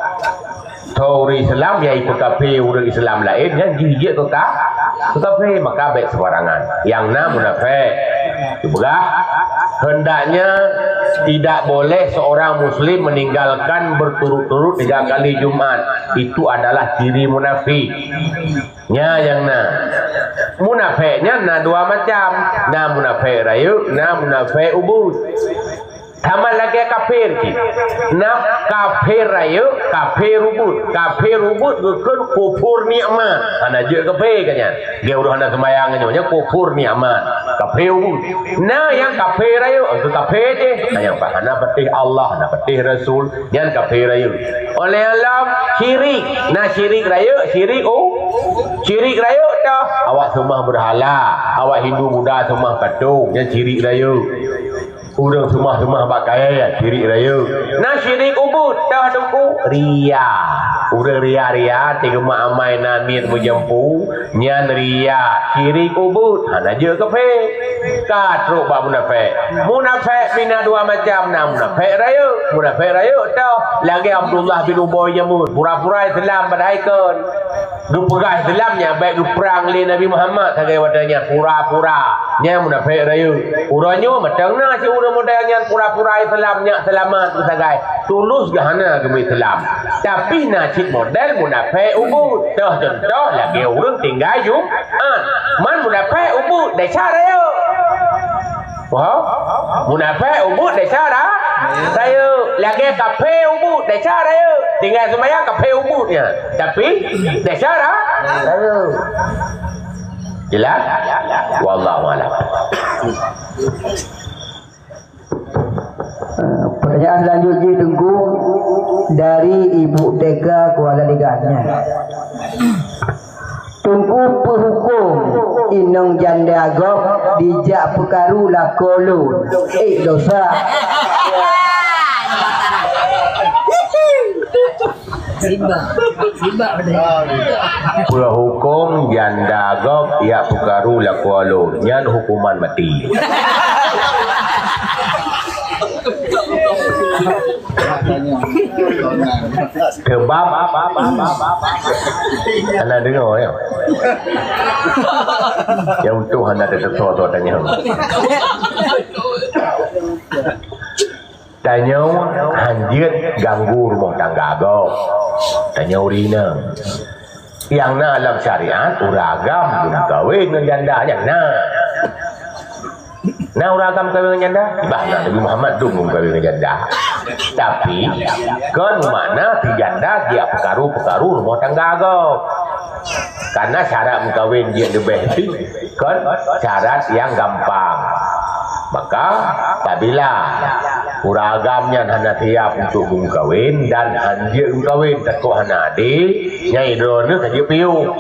Tho ureuëng Islam nyang ipeukafé ureuëng Islam laén nyan jih jeuet keu ka-, keu kafé, maka bék seubarangan. Nyang na munafék. Geupeugah, hendaknya tidak boleh seorang muslim meninggalkan berturut-turut tiga kali Jumat. Itu adalah ciri munafik. Nya nyang na. Munafék nyan na dua macam. Na munafék rayeuk, na munafék ubit. Sama lagée kafé cit. Na kafé rayeuk, kafé ubit. Kafé ubit geukheun kufur nikmat. Hana jeuet kafé ka nyan. Geu ureuëng hana seumayang nyoe, nyan kufur nikmat. Kafé ubit. Na nyang kafé rayeuk, keu kafé jih. Na nyang hana patéh Allah, hana patéh Rasul, nyan kafé rayeuk. Óh lheueh nyan syirik. Na syirik rayeuk, syirik u-, syirik rayeuk toh. Awak seumah beurhala, awak Hindu Buddha seumah patong, nyan syirik rayeuk. Ureuëng seumah-seumah bak kayée, syirik rayeuk. Na syirik ubit, toh teungku, ria. Ureuëng ria-ria, teuma amai na miet meujampu, nyan ria, syirik ubit, hana jeuet kafé. Ka trok bak munafék. Munafék pih na dua macam, na munafék rayeuk, munafék rayeuk toh, lagée Abdullah bin Ubay nyan, pura-pura Islam padahai kon. Geupeugah Islam nyan bék geuprang lé Nabi Muhammad sagai watée nyan pura-pura. Nyan munafék rayeuk. Uroe nyoe mantong na si ureuëng model nyan pura-pura Islam nyak seulamat sagai. Tulus geuh hana geumeuislam. Tapi na cit model munafék ubit. Toh contoh lagée ureuëng tinggai Jumat. Man munafék ubit desya rayeuk. Wah, munafék ubit desya ra-, rayeuk. Lagée kafé ubit desya rayeuk. Tinggai seumayang kafé ubit nyan. Tapi desya ra-, rayeuk. Jelas? Wallahu a'lam. Pertanyaan selanjutnya Teungku dari Ibu Teka Kuala Ligat nyan. Teungku, peuhuköm inong janda gob dijak peukaru lakoe lôn, ék dosa? Sibak, sibak beudeh. Peuhuköm janda gob jak peukaru lakoe lôn, nyan huköman maté. Sebab hana deungoe, ya. Nyang utoh hana teututoe tanyong. Tanyoe hanjeuet ganggu rumoh tangga gob. Tanyoe ureuëng inong. Nyang na lam syariat, ureuëng agam geumeukawen ngon janda nyan na. Na ureuëng agam kawin ngon janda? Bah, na Nabi Muhammad dum geumeukawen ngon janda. Tapi, kon makna si janda jak peukaru-peukaru rumoh tangga gob. Karena syarat meukawen jeuet leubeh pih, kon syarat nyang gampang. Maka, apabila ureuëng agam nyan hana siap untuk geumeukawen dan hanjeuet geumeukawen, takot hana adé, nyan droeneuh ka jeuet piôh.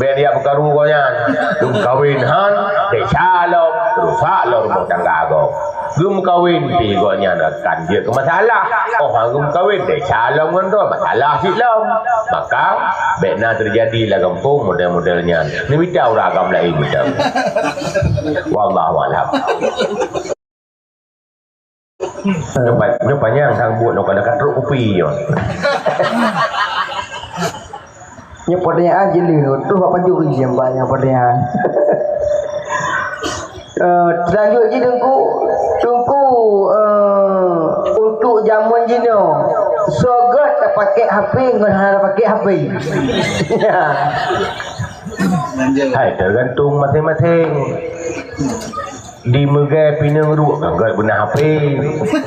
Bék jak peukaru gobnyan. Geumeukawen han, desya lom, rusak lom rumoh tangga gob. Geumeukawen pih gobnyan akan jeuet keu masalah. Óh han geumeukawen, desya lom ngon droe, masalah cit lom. Maka, bék na teujadi lam gampông model-model nyan. Neumita ureuëng agam laén mita. Wallahu a'lam. Nyoe pa-, nyoe panyang sang buet nyoe, ka trok kupi nyoe. Nyoe pertanyaan jeuet lé, troh bak pajoh ijiem bak nyoe pertanyaan. Eh, selanjut jih Teungku, Teungku, eh, untuk jameun jinoe, soe gét tapakék H P ngon hana tapakék H P? Ya. Hai, tergantung masing-masing. Di Meugay Pineung Ruek kan gét beuna H P,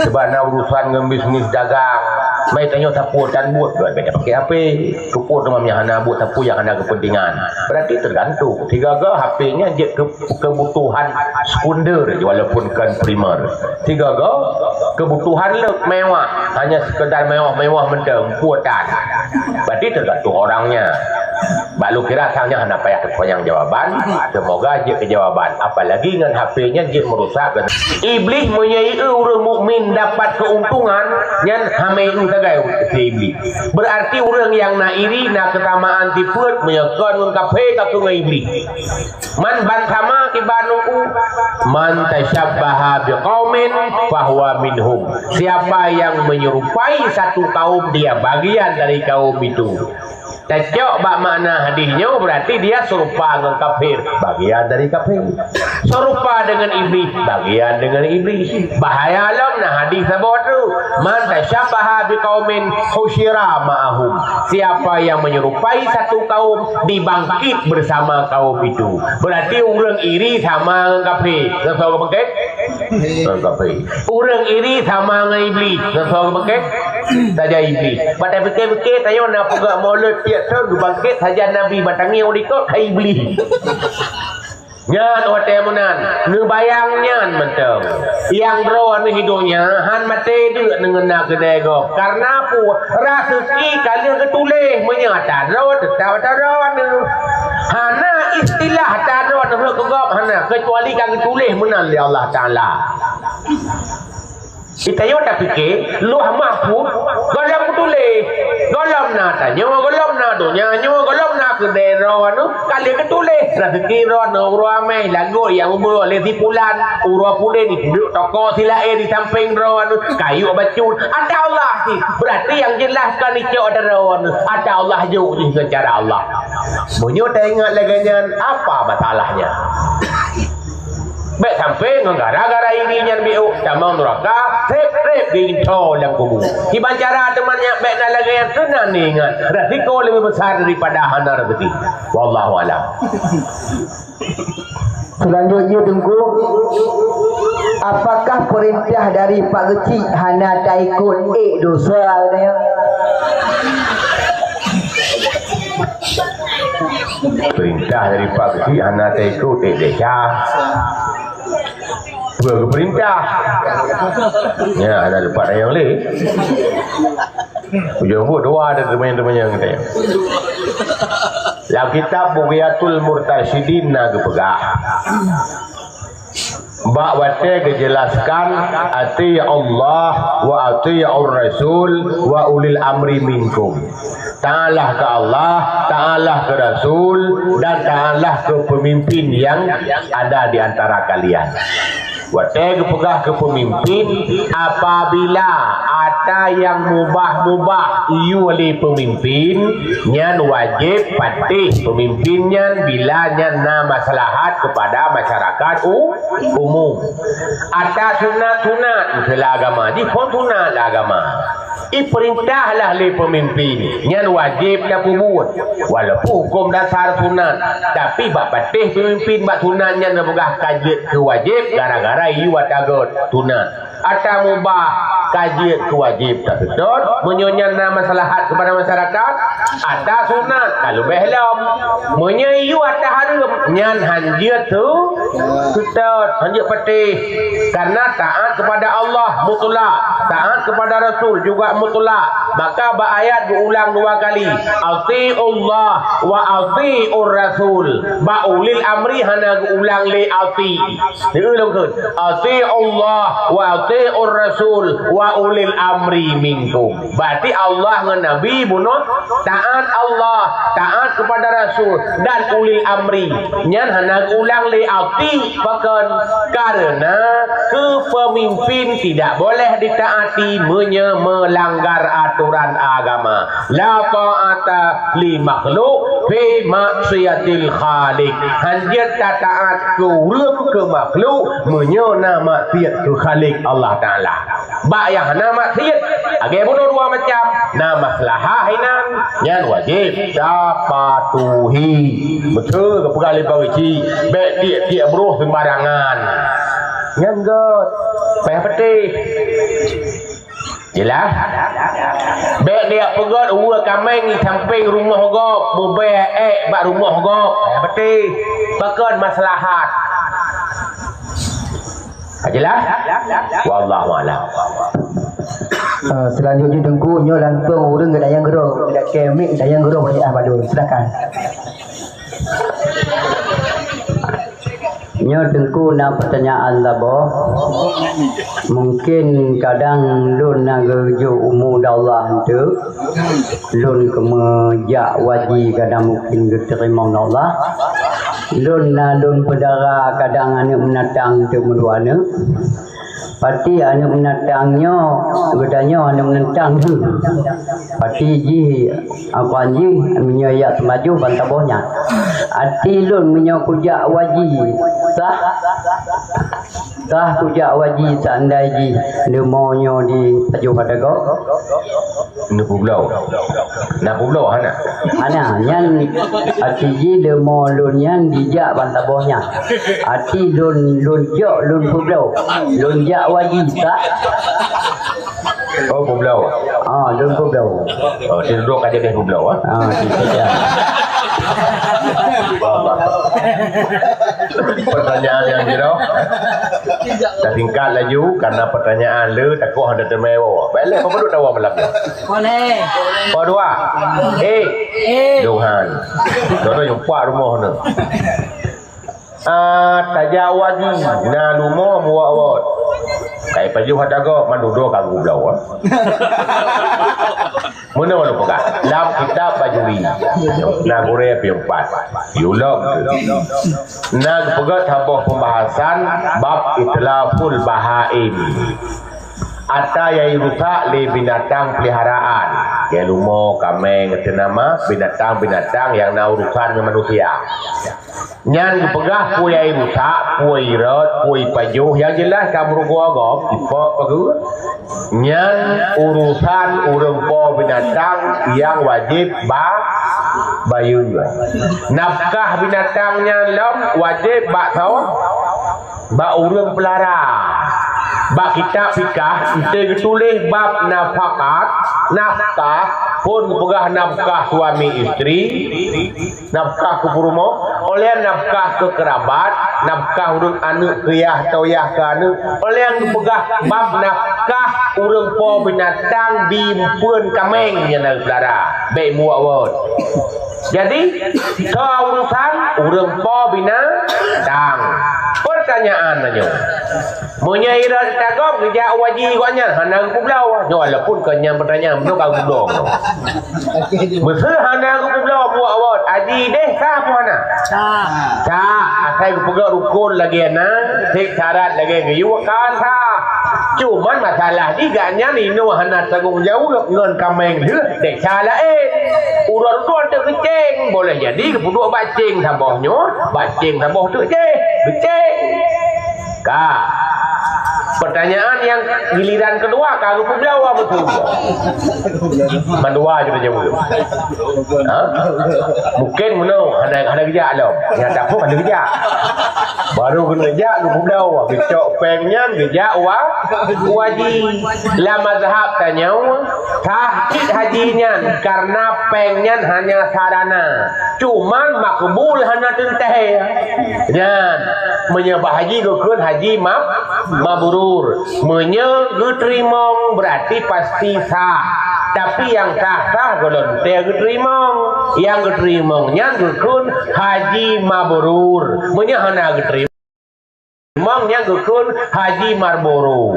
sebab na urusan ngon bisnis dagang. Mai tanyoe sapeue tan buet gét beda pakai H P. Keupeue teuma nyang hana buet sapeue nyang hana kepentingan. Berarti tergantung. Sigaga H P nyan jeuet keu kebutuhan sekunder je walaupun kon primer. Sigaga kebutuhan le mewah, hanya sekedar mewah-mewah mantong, puatan. Berarti tergantung orangnya. Bak lôn kira sang nyan hana payah teupanyang jawaban, semoga jeuet keu jawaban. Apalagi ngon H P nyan jeuet meurusakkan. Iblih meunyoe ureuëng mukmin dapat keuntungan, nyan hamai ureuëng sagai si Iblih. Berarti ureuëng nyang na iri, na keutamaan sifeuet, meunyoe kon ngon kafé ka keu ngon Iblih. Man ban sama kiban Teungku, "Man tasyabbaha biqaumin fahuwa minhum." Siapa yang menyerupai satu kaum, dia bagian dari kaum itu. Tacok bak makna hadis nyoe, berarti dia serupa ngon kafir, bagian dari kafir. Serupa dengan iblis, bagian dengan iblis. Bahaya lom na hadis saboh tu, "Man tasyabbaha biqaumin husyira ma'ahum." Siapa yang menyerupai satu kaum, dibangkit bersama kaum itu. Berarti ureuëng iri sama ngon kafir. Ngon soe geubangkit? Ngon kafir. Ureuëng iri sama ngon iblis. Ngon soe geubangkit? Saja iblis. Bak tapikir-pikir, tanyoe na peugah maulud tiep thon geubangkit saja Nabi, bak tangieng u likot hai iblis. Nyan watée meunan, neubayang nyan mantong. Nyang droe neuh hidup nyan han maté deuk neungeuna keudée gob. Karena peue? Raseuki ka lheueh geutuléh, meunyoe ata droe, teutap ata droe neuh. Hana istilah ata droe neuh keu gob, hana, keucuali ka geutuléh meunan lé Allah Taala. Di tanyoe tapike, Lauh Mahfuz gohlom geutuléh. Gohlom na tanyoe, gohlom na donya nyoe, gohlom na keudée droe neuh, ka lheueh geutuléh. Raseuki droe neuh uroe amai, lagot nyang ubeuet lé si pulan, uroe puléh diduek toko si laén di sampéng droe neuh, kayue bacut. Ata Allah cit. Berarti nyang jeulaih kon icok ata droe neuh, ata Allah jok jih ngon cara Allah. Meunyoe taingat lagée nyan, apa masalahnya? Bék sampai ngon gara-gara iri nyan biôk tamong nuraka, treb-treb geuinto lam kubu. Kiban cara teuma nyan bék na lagée nyan, keunan ingat, resiko lebih besar daripada hana rezeki. Wallahu a'lam. Selanjutnya, Teungku, apakah perintah dari Pak Geuchik hana taikut, ék dosa katanya? Perintah dari Pak Geuchik hana taikut, ék desya. Peue geupeurintah? Ya, hana dapat ayong lé. Ujong buet dua ada teumanyong-teumanyong katanya. Lam kitab Bughyatul Murtasyidin na geupeugah, bak watée geujelaskan, "Ati'u Allah wa ati'ur Rasul wa ulil amri minkum." Taatlah keu Allah, taatlah keu Rasul, dan taatlah keu pemimpin yang ada di antara kalian. Watée geupeugah keu peumimpin, apabila ata nyang mubah-mubah iyue lé peumimpin, nyan wajéb patéh peumimpin nyan bila nyan na maslahat keupada masyarakat u-, umum. Ata sunat-sunat, miseue lam agama, jih phon sunat lam agama. Ipeurintah lah lé peumimpin, nyan wajéb tapeubuet. Walaupun huköm dasar sunat, tapi bak patéh peumimpin bak sunat nyan neupeugah ka jeuet keu wajéb gara-gara iyue ata göt sunat. Ata mubah ka jeuet keu wajéb taseutôt, meunyoe nyan na maslahat keupada masyarakat, ata sunat ka leubeh lom. Meunyoe iyue ata hareuem, nyan han jeuet su-, seutôt, han jeuet patéh. Karena taat kepada Allah mutlak, taat kepada Rasul juga mutlak. Maka bak ayat geuulang dua kali, "Ati'ullah wa ati'ur Rasul." Bak ulil amri hana geuulang lé ati. Diulang keu, "Ati'ullah wa ati'ur Rasul wa ulil amri minkum." Berarti Allah ngon Nabi bunoe taat Allah, taat kepada Rasul dan ulil amri. Nyan hana geuulang lé ati, pakon? Karena kepemimpin tidak boleh ditaati meunyoe melanggar aturan agama. La ta'ata li makhluk fi maksiatil khaliq. Han jeuet tataat keu ureuëng keu makhluk meunyoe na maksiat keu Khaliq Allah Taala. Bak nyang hana maksiat, lagée bunoe dua macam, na maslahah inan, nyan wajéb tapatuhi. Beutôi geupeugah lé Pak Geuchik, bék tiek-tiek broh seumbarangan. Nyan göt, payah patéh. Jeulaih? Bék dia peugöt uwe kaméng di sampéng rumoh gob, mubée ék bak rumoh gob. Payah patéh. Pakon maslahat. Jeulaih? Wallahu a'lam. Eh, selanjutnya Teungku, nyoe langsung ureuëng geudayang geuro, geudakée mik geudayang geuro bak balon. Silakan. Nyoe Teungku na pertanyaan saboh. Mungkin kadang lôn na geujok umu di Allah eunteuk, lôn keumeujak waji kadang mungkin geuteurimong di Allah. Lôn na lôn peudara kadang aneuëk meunatang eunteuk meudua aneuëk. Pati aneuk meunatang nyoe, geutanyoe aneuk meunatang tu. Pati jih, apa jih, meunyoe yak seumajoh ban saboh nyan. Ati lôn meunyoe kujak waji, sah? Sah kujak waji seandai jih leumo nyoe dipajoh ata gob? Neupubloe. Na publoe hana? Hana, nyan ati jih leumo lôn nyan dijak ban saboh nyan. Ati lôn, lôn jok lôn publoe. Lôn jak waji, sah? Oh, publoe. Ah, lôn publoe. Oh, sidroe ka jadi publoe, ah. Ah, di saja. Pertanyaan nyang jroh. Tasingkat laju, karena pertanyaan le takot hana teumé woe. Baik lé, apa duk tawa malam ni? Oh, dua. Eh. Eh. Tuhan. Tuan-tuan jumpa rumah ni. Ah, tajak waji, na leumo muwat-wat. Kai pajoh ata gob, mandum droe ka geubloe, ah. Meunoe lôn peugah, lam kitab Bajuri, na gurée piôh pat. Yulok. Na geupeugah saboh pembahasan bab itlaful bahaim. Ata nyang rusak lé binatang peliharaan. Keu leumo, kaméng, teunama binatang-binatang nyang na urusan ngon manusia. Nyan geupeugah peue nyang rusak, peue irot, peue ipajoh, nyang jeulaih ka meurugoe gob, ipok pageue. Nyan urusan ureuëng po binatang nyang wajéb ba-, bayeue. Nafkah binatang nyan lom wajéb bak soe? Bak ureuëng peulara. Bak kitab fikah, enteuk geutuléh bab nafakat, nafkah, phon geupeugah nafkah suami istri, nafkah keu peurumoh, óh lheueh nafkah keu keurabat, nafkah ureuëng aneuëk keu yah atau yah keu aneuëk, óh lheueh geupeugah bab nafkah ureuëng po binatang bimpeuen kaméng nyang na geupeulara, bék muwat-wat. Jadi, soe urusan ureuëng po binatang. Pertanyaan nyoe. Meunyoe irot ata gob geujak waji gobnyan hana geupubloe. Nyoe walaupun kon nyan pertanyaan, meunoe ka geupubloe. Meuseu hana geupubloe buet awot, haji deh sah peue hana? Sah. Sah, asai geupeugah rukon lagée na, syarat lagée geuyue ka sah. Cuman masalah jih gobnyan inoe hana tanggong jaweueb ngon kaméng lheueh desya laén. Uroe-uroe teuk geucéng, boleh jadi geupeuduek bak céng saboh nyoe, bak céng saboh teuk jéh, geucéng. Ka. Pertanyaan nyang giliran keudua ka geupeujawa beutôi. Mandua je jaweueb. Ha? Mungkin meunoe hana, hana geujak lom. Nyata pun hana geujak. Baru keuneuk jak geupeujawa, geucok péng nyan geujak wa-, waji. Lam mazhab tanyoe, sah cit haji nyan karena péng nyan hanya sarana. Cuman makbul hana teuntèe. Nyan, meunyoe bak haji geukheun haji ma-, mabrur. Meunyoe geuteurimong, berarti pasti sah. Tapi nyang sah-sah gohlom teuntèe geuteurimong. Nyang geuteurimong nyan geukheun haji mabrur. Meunyoe hana geuteurimong, Mang nyang geukheun Haji Marlboro.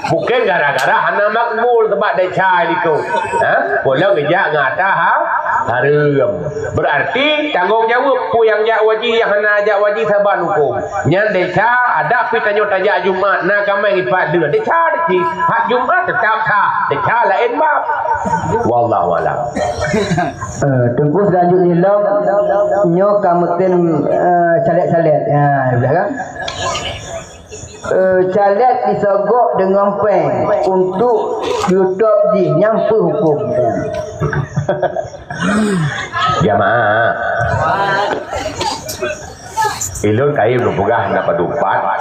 Mungkin gara-gara hana makbul teumpat desya likot. Ha? Pulang geujak ngon ata ha-, hareuem. Berarti tanggong jaweueb peue nyang jak waji, nyang hana jak waji saban huköm. Nyan desya, adak pih tanyoe tajak Jumat, na kaméng ipat deuh. Desya cit, hak Jumat teutap sah. Desya laén bab. Wallahu a'lam. Eh, teungku seulanjut nyoe lom, nyoe ka mungkin, eh, calek-calek. Ha, udah kan? Eh, calek disogok deungon péng untuk YouTube jih, nyan peue huköm? Jamaah. Ilôn kayém lôn peugah na padub pat,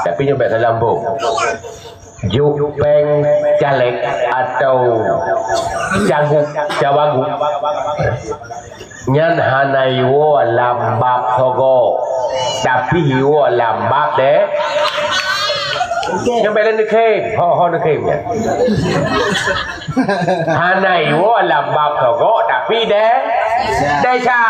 tapi nyoe bèk salah sambông. Jok péng caleg atau cagup, cawagup, nyan hana iwoe lam bab sogo, tapi iwoe lam bab de-, nyoe bèk lé neukhém, ho, ho neukhém nyan. Hana iwoe lam bab sogo, tapi de-, desya.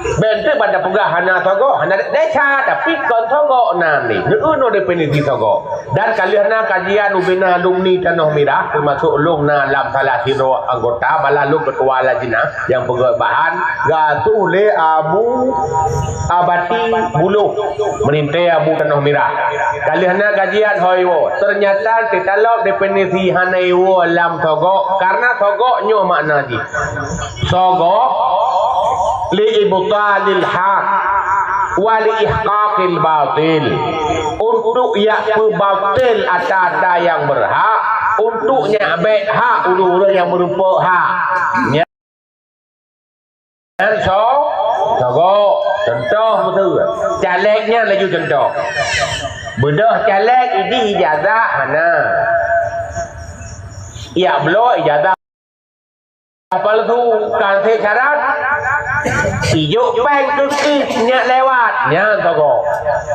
Bèk teuk ban tapeugah hana sogok, hana desya, tapi kon sogok nan lé. Neueu definisi sogok. Dan ka lheueh na kajian ubena alumni Tanoh Mirah, teumasuk lôn na lam salah sidroe anggota, bala lôn keutua lajnah nyang peugöt bahan, geuasuh lé Abu Abati Buloh, meulintèe Abu Tanoh Mirah. Ka lheueh na kajian ho iwoe, teunyata teutalok definisi hana iwoe lam sogok, karena sogok nyoe makna jih. Sogok, li ibtalil haq wa li ihqaqil batil. Untuk jak peubatil ata-ata nyang beurhak, untuk nyak bèk hak ureueng-ureueng nyang meurumpok hak. Nyan so-, sogok. Contoh beutôi. Caleg nyan laju contoh. Beudôh caleg ideh ijazah hana. Jak bloe ijazah palsu, ka sép syarat. Ijok péng keu nyak lewat, nyan sogok.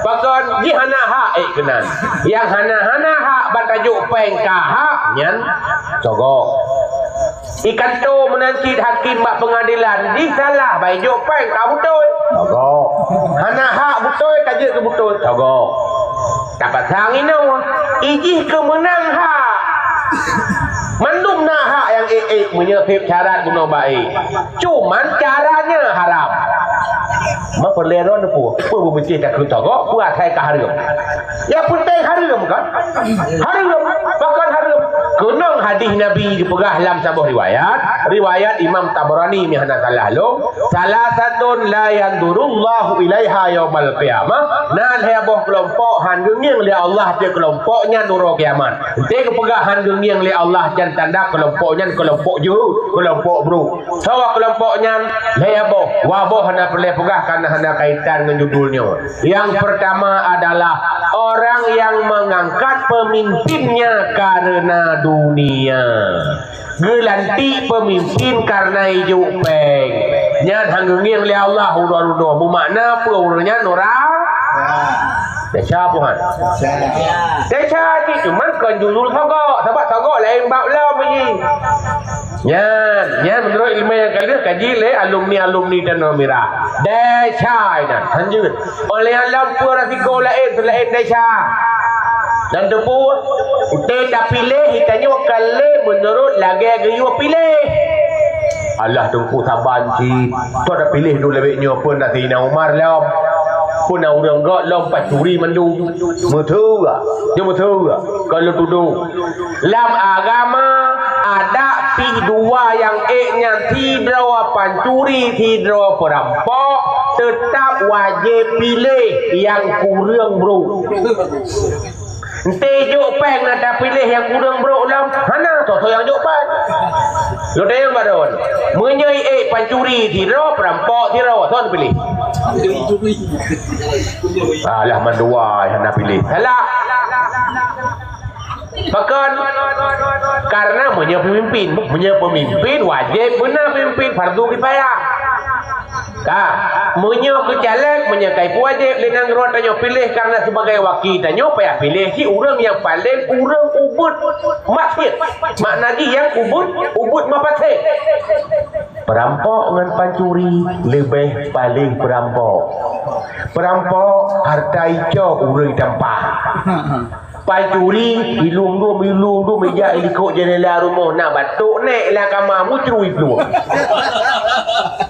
Pakon jih hana hak ék keunan. Nyang hana-hana hak ban tajok péng ka hak, nyan sogok. Ikanto meunan cit hakim bak peungadilan, jih salah ban ijok péng ka beutôi. Sogok. Hana hak beutôi ka jeuet keu beutôi. Sogok. Tapasang inoe, ijih keu meunang hak. Mandum na hak nyang ék-ék meunyoe sép syarat bunoe baik. Cuman caranya haram. Ma peureulèe droe neupeu, peue beumeucéh takheun sogok, peue asai ka hareuem. Nyang peunteng hareuem kan? Hareuem, bahkan hareuem. Keunong hadih Nabi geupeugah lam saboh riwayat, riwayat Imam Tabarani meuhana salah lôn, "Salasatun la yanzurullahu ilaiha yaumal qiyamah." Na lhèe boh keulompok han geungieng lé Allah ateueh keulompok nyan uroe kiamat. Enteuk geupeugah han geungieng lé Allah nyan tanda keulompok nyan keulompok jeuhet, keulompok brôk. Sawa keulompok nyan lhèe boh, dua boh hana peureulèe peugah karena hana kaitan ngon judul nyoe. Yang pertama adalah orang yang mengangkat pemimpinnya karena dunia. Geulantik peumimpin kareuna ijok péng. Nyan han geungieng lé Allah uroe-uroe. Meumakna peue ureueng nyan? Nuraka. Desya peue han? Desya cit, cuman kon judul sogok. Sabab sogok laén bab lom jih. Nyan, nyan meunurot ileumèe nyang ka lheueh kaji lé alumni-alumni Tanoh Mirah. Desya nyan, han jeuet. Óh lheueh nyan lom peue resiko laén seulaén desya. Dan teupeu, teuh tapiléh, tanyoe ka lé meunurot lagèe geuyue piléh. Alah Teungku saban cit, toh tapiléh dum leubeh nyoe peue na Saidina Umar lom. Peue na ureueng gèt lom pancuri mandum. Meuteue, nyoe meuteue, ka lôn tudoh. Lam agama, adat pih dua nyang ék nyan, sidroe pancuri, sidroe peurampok, teutap wajéb piléh nyang kureueng brôk. Enteuk jok péng na tapiléh nyang kureueng brôk lom, hana, soe-soe nyang jok péng. Lôn tanyong bak droen, meunyoe ék pancuri sidroe, peurampok sidroe, soe neupiléh? Alah, mandua hana piléh. Salah. Pakon? Karena meunyoe peumimpin, meunyoe peumimpin wajéb beuna peumimpin, fardu kifayah. Ka, meunyoe keu caleg, meunyoe ka ipeuwajéb lé nanggroe tanyoe piléh karena sebagai waki tanyoe, payah piléh cit ureueng nyang paleng ureueng ubeuet maksiet. Makna jih nyang ubeuet, ubeuet mafaséd. Peurampok ngon pancuri leubeh paleng peurampok. Peurampok hareuta icok ureueng tampa. Pancuri, ilung dum, ilung dum, ijak ilikot jeundela rumoh, na batok nèk lam kama, mucrui plueng.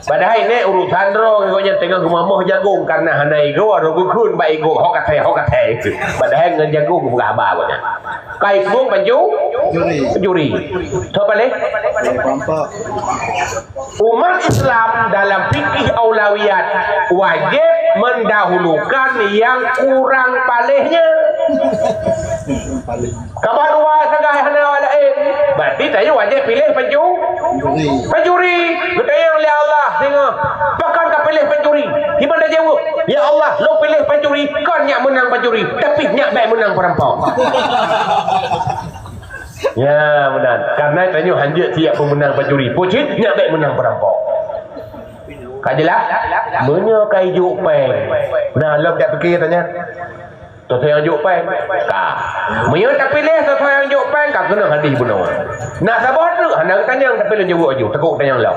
Padahai nèk urusan droe, gobnyan teungoh geumamoh jagong, karena hana igoe, aroh geukheun bak igoe, hok até, hok até. Padahai ngon jagong geupeugah haba gobnyan. Kai plueng pancu-, pancuri. Soe paléh? Umat Islam dalam fikih aulawiyat wajéb mendahulukan nyang kurang paléhnya. Ka ba dua sagai hana awak laén, berarti tanyoe wajéb piléh pancu-, pancuri. Geutanyong lé Allah singoh, "Pakon kapiléh pancuri?" Iban tajaweueb, "Ya Allah, lôn piléh pancuri, kon nyak meunang pancuri, tapi nyak bèk meunang peurampok." Ya, meunan. Karena tanyoe hanjeuet siap peumeunang pancuri. Peue cit, nyak bèk meunang peurampok. Ka jeulaih? Meunyoe ka ijok péng. Nah, lom jak pike tanya. Soe-soe nyang jok péng? Ka. Meunyoe tapiléh soe-soe nyang jok péng, ka keunong hadih bunoe. Nah, saboh treuk hana geutanyong, tapi lôn jaweueb aju. Takot tanyong lom.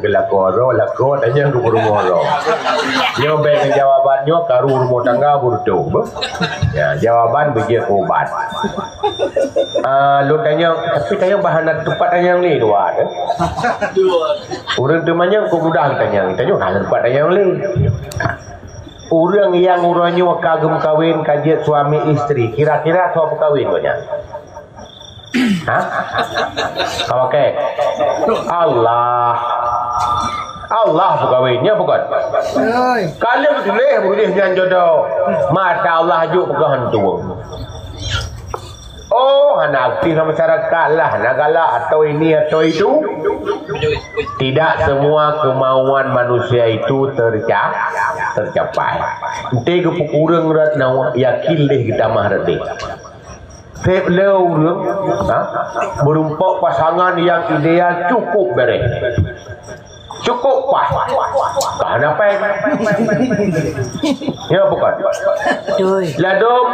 keu lakoe droe, lakoe tanyong keu peurumoh droe. Nyoe bèk ngon jawaban nyoe karu rumoh tangga beureutoh. Ya, jawaban beujeuet keu ubat. Ah, lôn tanyong, tapi tanyong bah hana teumpat tanyong lé dua tu. Ureueng teumanyong kok mudah tanyong, tanyong hana teumpat tanyong lé. Ureuëng nyang uroe nyoe ka geumeukawen ka jeuet suami istri, kira-kira soe peukawen gobnyan? Ha? Ka pakai? Allah. Allah peukawen, nya bukan? Ka lheueh tuléh beudeh nyan jodoh. Mata Allah jok peugah hantu. Oh, hana aktif dalam masyarakat lah, hana galak atau ini atau itu. Tidak semua kemauan manusia itu terca-, tercapai. Ente geupeukureueng rot na yakin leh geutamah rot deh. Seb le ureuëng, ha, meurumpok pasangan nyang ideal cukup bereh. Cukup pas. Ka hana péng. Ya, bukan? Betul. Ladom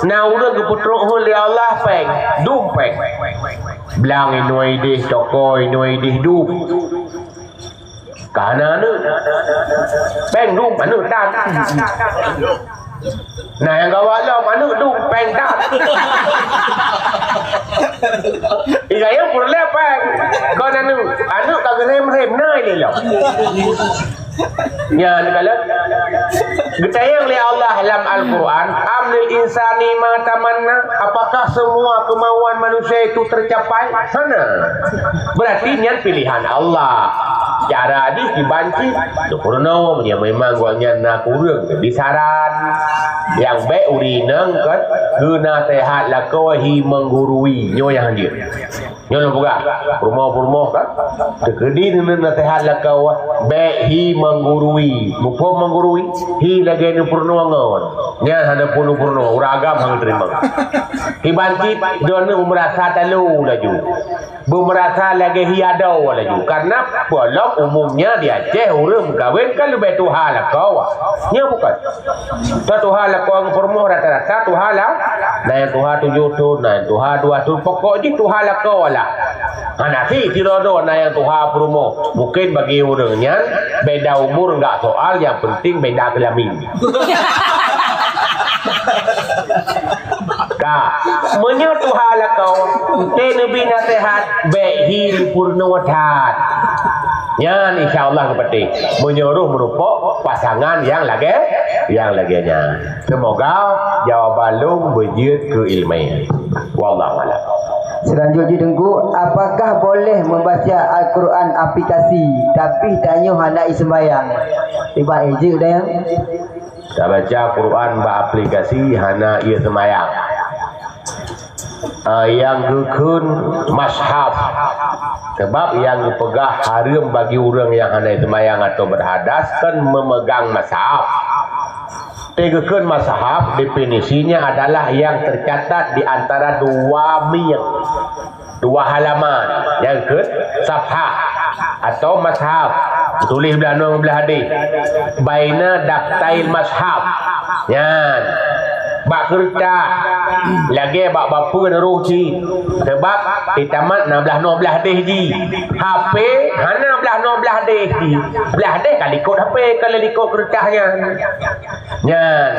na ureuëng geupeutrok hon lé Allah péng, dum péng. Blang inoe ideh, toko inoe ideh dum. Ka hana aneuk. Péng dum, aneuk tan. Nah, nyang gawat lom, aneuk dum péng that. Igaya peureulée péng. Kon aneuk, aneuk ka geurem-rem na ilée lom. Nyan kalau geutanyong lé Allah lam Al-Quran, "Am lil insani ma tamanna?" Apakah semua kemauan manusia itu tercapai? Hana. Berarti nyan pilihan Allah. Cara jih kiban cit, sempurna, meunyoe memang gobnyan na kureueng, bisaran. Nyang bék ureuëng inong kan, geunasehat lakoe hi menggurui. Nyoe nyang hanjeuet. Nyoe lôn peugah, peurumoh-peurumoh kan. Teukeudi neuneuk nasehat lakoe, bék hi menggurui. Muphom menggurui, hi lagée neupeurunoe ngon. Nyan hana pun neupeurunoe, ureuëng agam hana teurimong. Kiban cit, droeneuh meurasa talu laju. Beumeurasa lagée hi adoe laju. Karena polong umumnya di Aceh ureuëng meukawen kan leubeh tuha lakoe. Nya bukan? Teutuha lakoe ngon peurumoh rata-rata tuha lah. Na nyang tuha tujoh thon, na nyang tuha dua thon. Pokok jih tuha lakoe lah. Hana si tirodo na nyang tuha peurumoh. Mungkin bagi ureuëng nyan, beda umur enggak soal, yang penting beda kelamin. Ka, meunyoe tuha lakoe, ente neubi nasehat, bék hi peurunoe that. Nyan insya Allah geupeuteh. Meunyoe roh meurupok pasangan nyang lagée, nyang lagée nyan. Semoga jawaban lôn beujeuet keu ileumèe. Wallahu a'lam. Selanjutnya, Teungku, apakah boleh membaca Al-Quran aplikasi, tapi tanyoe hana iseumbayang? Iban ejek dah ya. Tabaca Quran bak aplikasi hana ié seumayang. Ah, nyang geukheun mushaf. Sebab nyang geupeugah hareuem bagi ureuëng nyang hana seumayang atau berhadas kan memegang mushaf. Teugeukheun mushaf definisinya adalah yang tercatat di antara dua mieng, dua halaman, nyang kheun safhah atau mushaf, tuléh blah noe blah deh. Baina daftail mushaf. Nyan. Bak keureutah, lagée bak bapeue neuroh cit. Sebab di tamat na blah noe blah deh jih. H P hana blah noe blah deh jih. Blah deh ka likot H P, ka lé likot keureutah nyan. Nyan,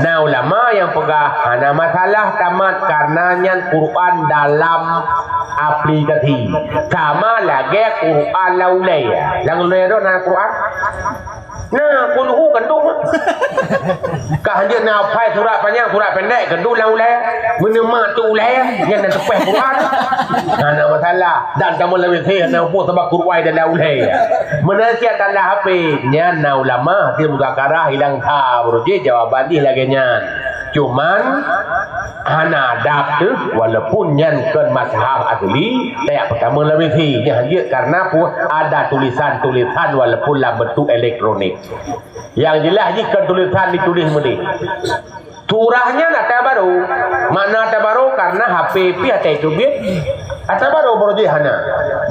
na ulama nyang peugah hana masalah tamat karena nyan Quran dalam aplikasi. Sama lagée Quran lam ulée. Lam ulée droe na Quran? Na, kulhu kandung. Ka hanjeuet na phai surat panyang, surat pendek, kandung lam ulée. Meuneumak tu ulée, nyan na teupeh Quran. Hana masalah. Dan kamoe lawét hana upoh sabab Quran dalam ulée. Meunan siat dalam H P, nyan na ulama, hati muzakarah hilang sa, beurujih jawaban jih lagée nyan. Cuman, hana adab teuh, walaupun nyan kon mushaf asli, tajak peutama lam WC. Nyan hanjeuet karena pu-, ada tulisan-tulisan walaupun lam bentuk elektronik. Yang jelas jih kon tulisan ditulis meudeh. Surah nyan ata baru. Makna ata baru karena H P pih ata itu biet. Ata baru baru jih hana.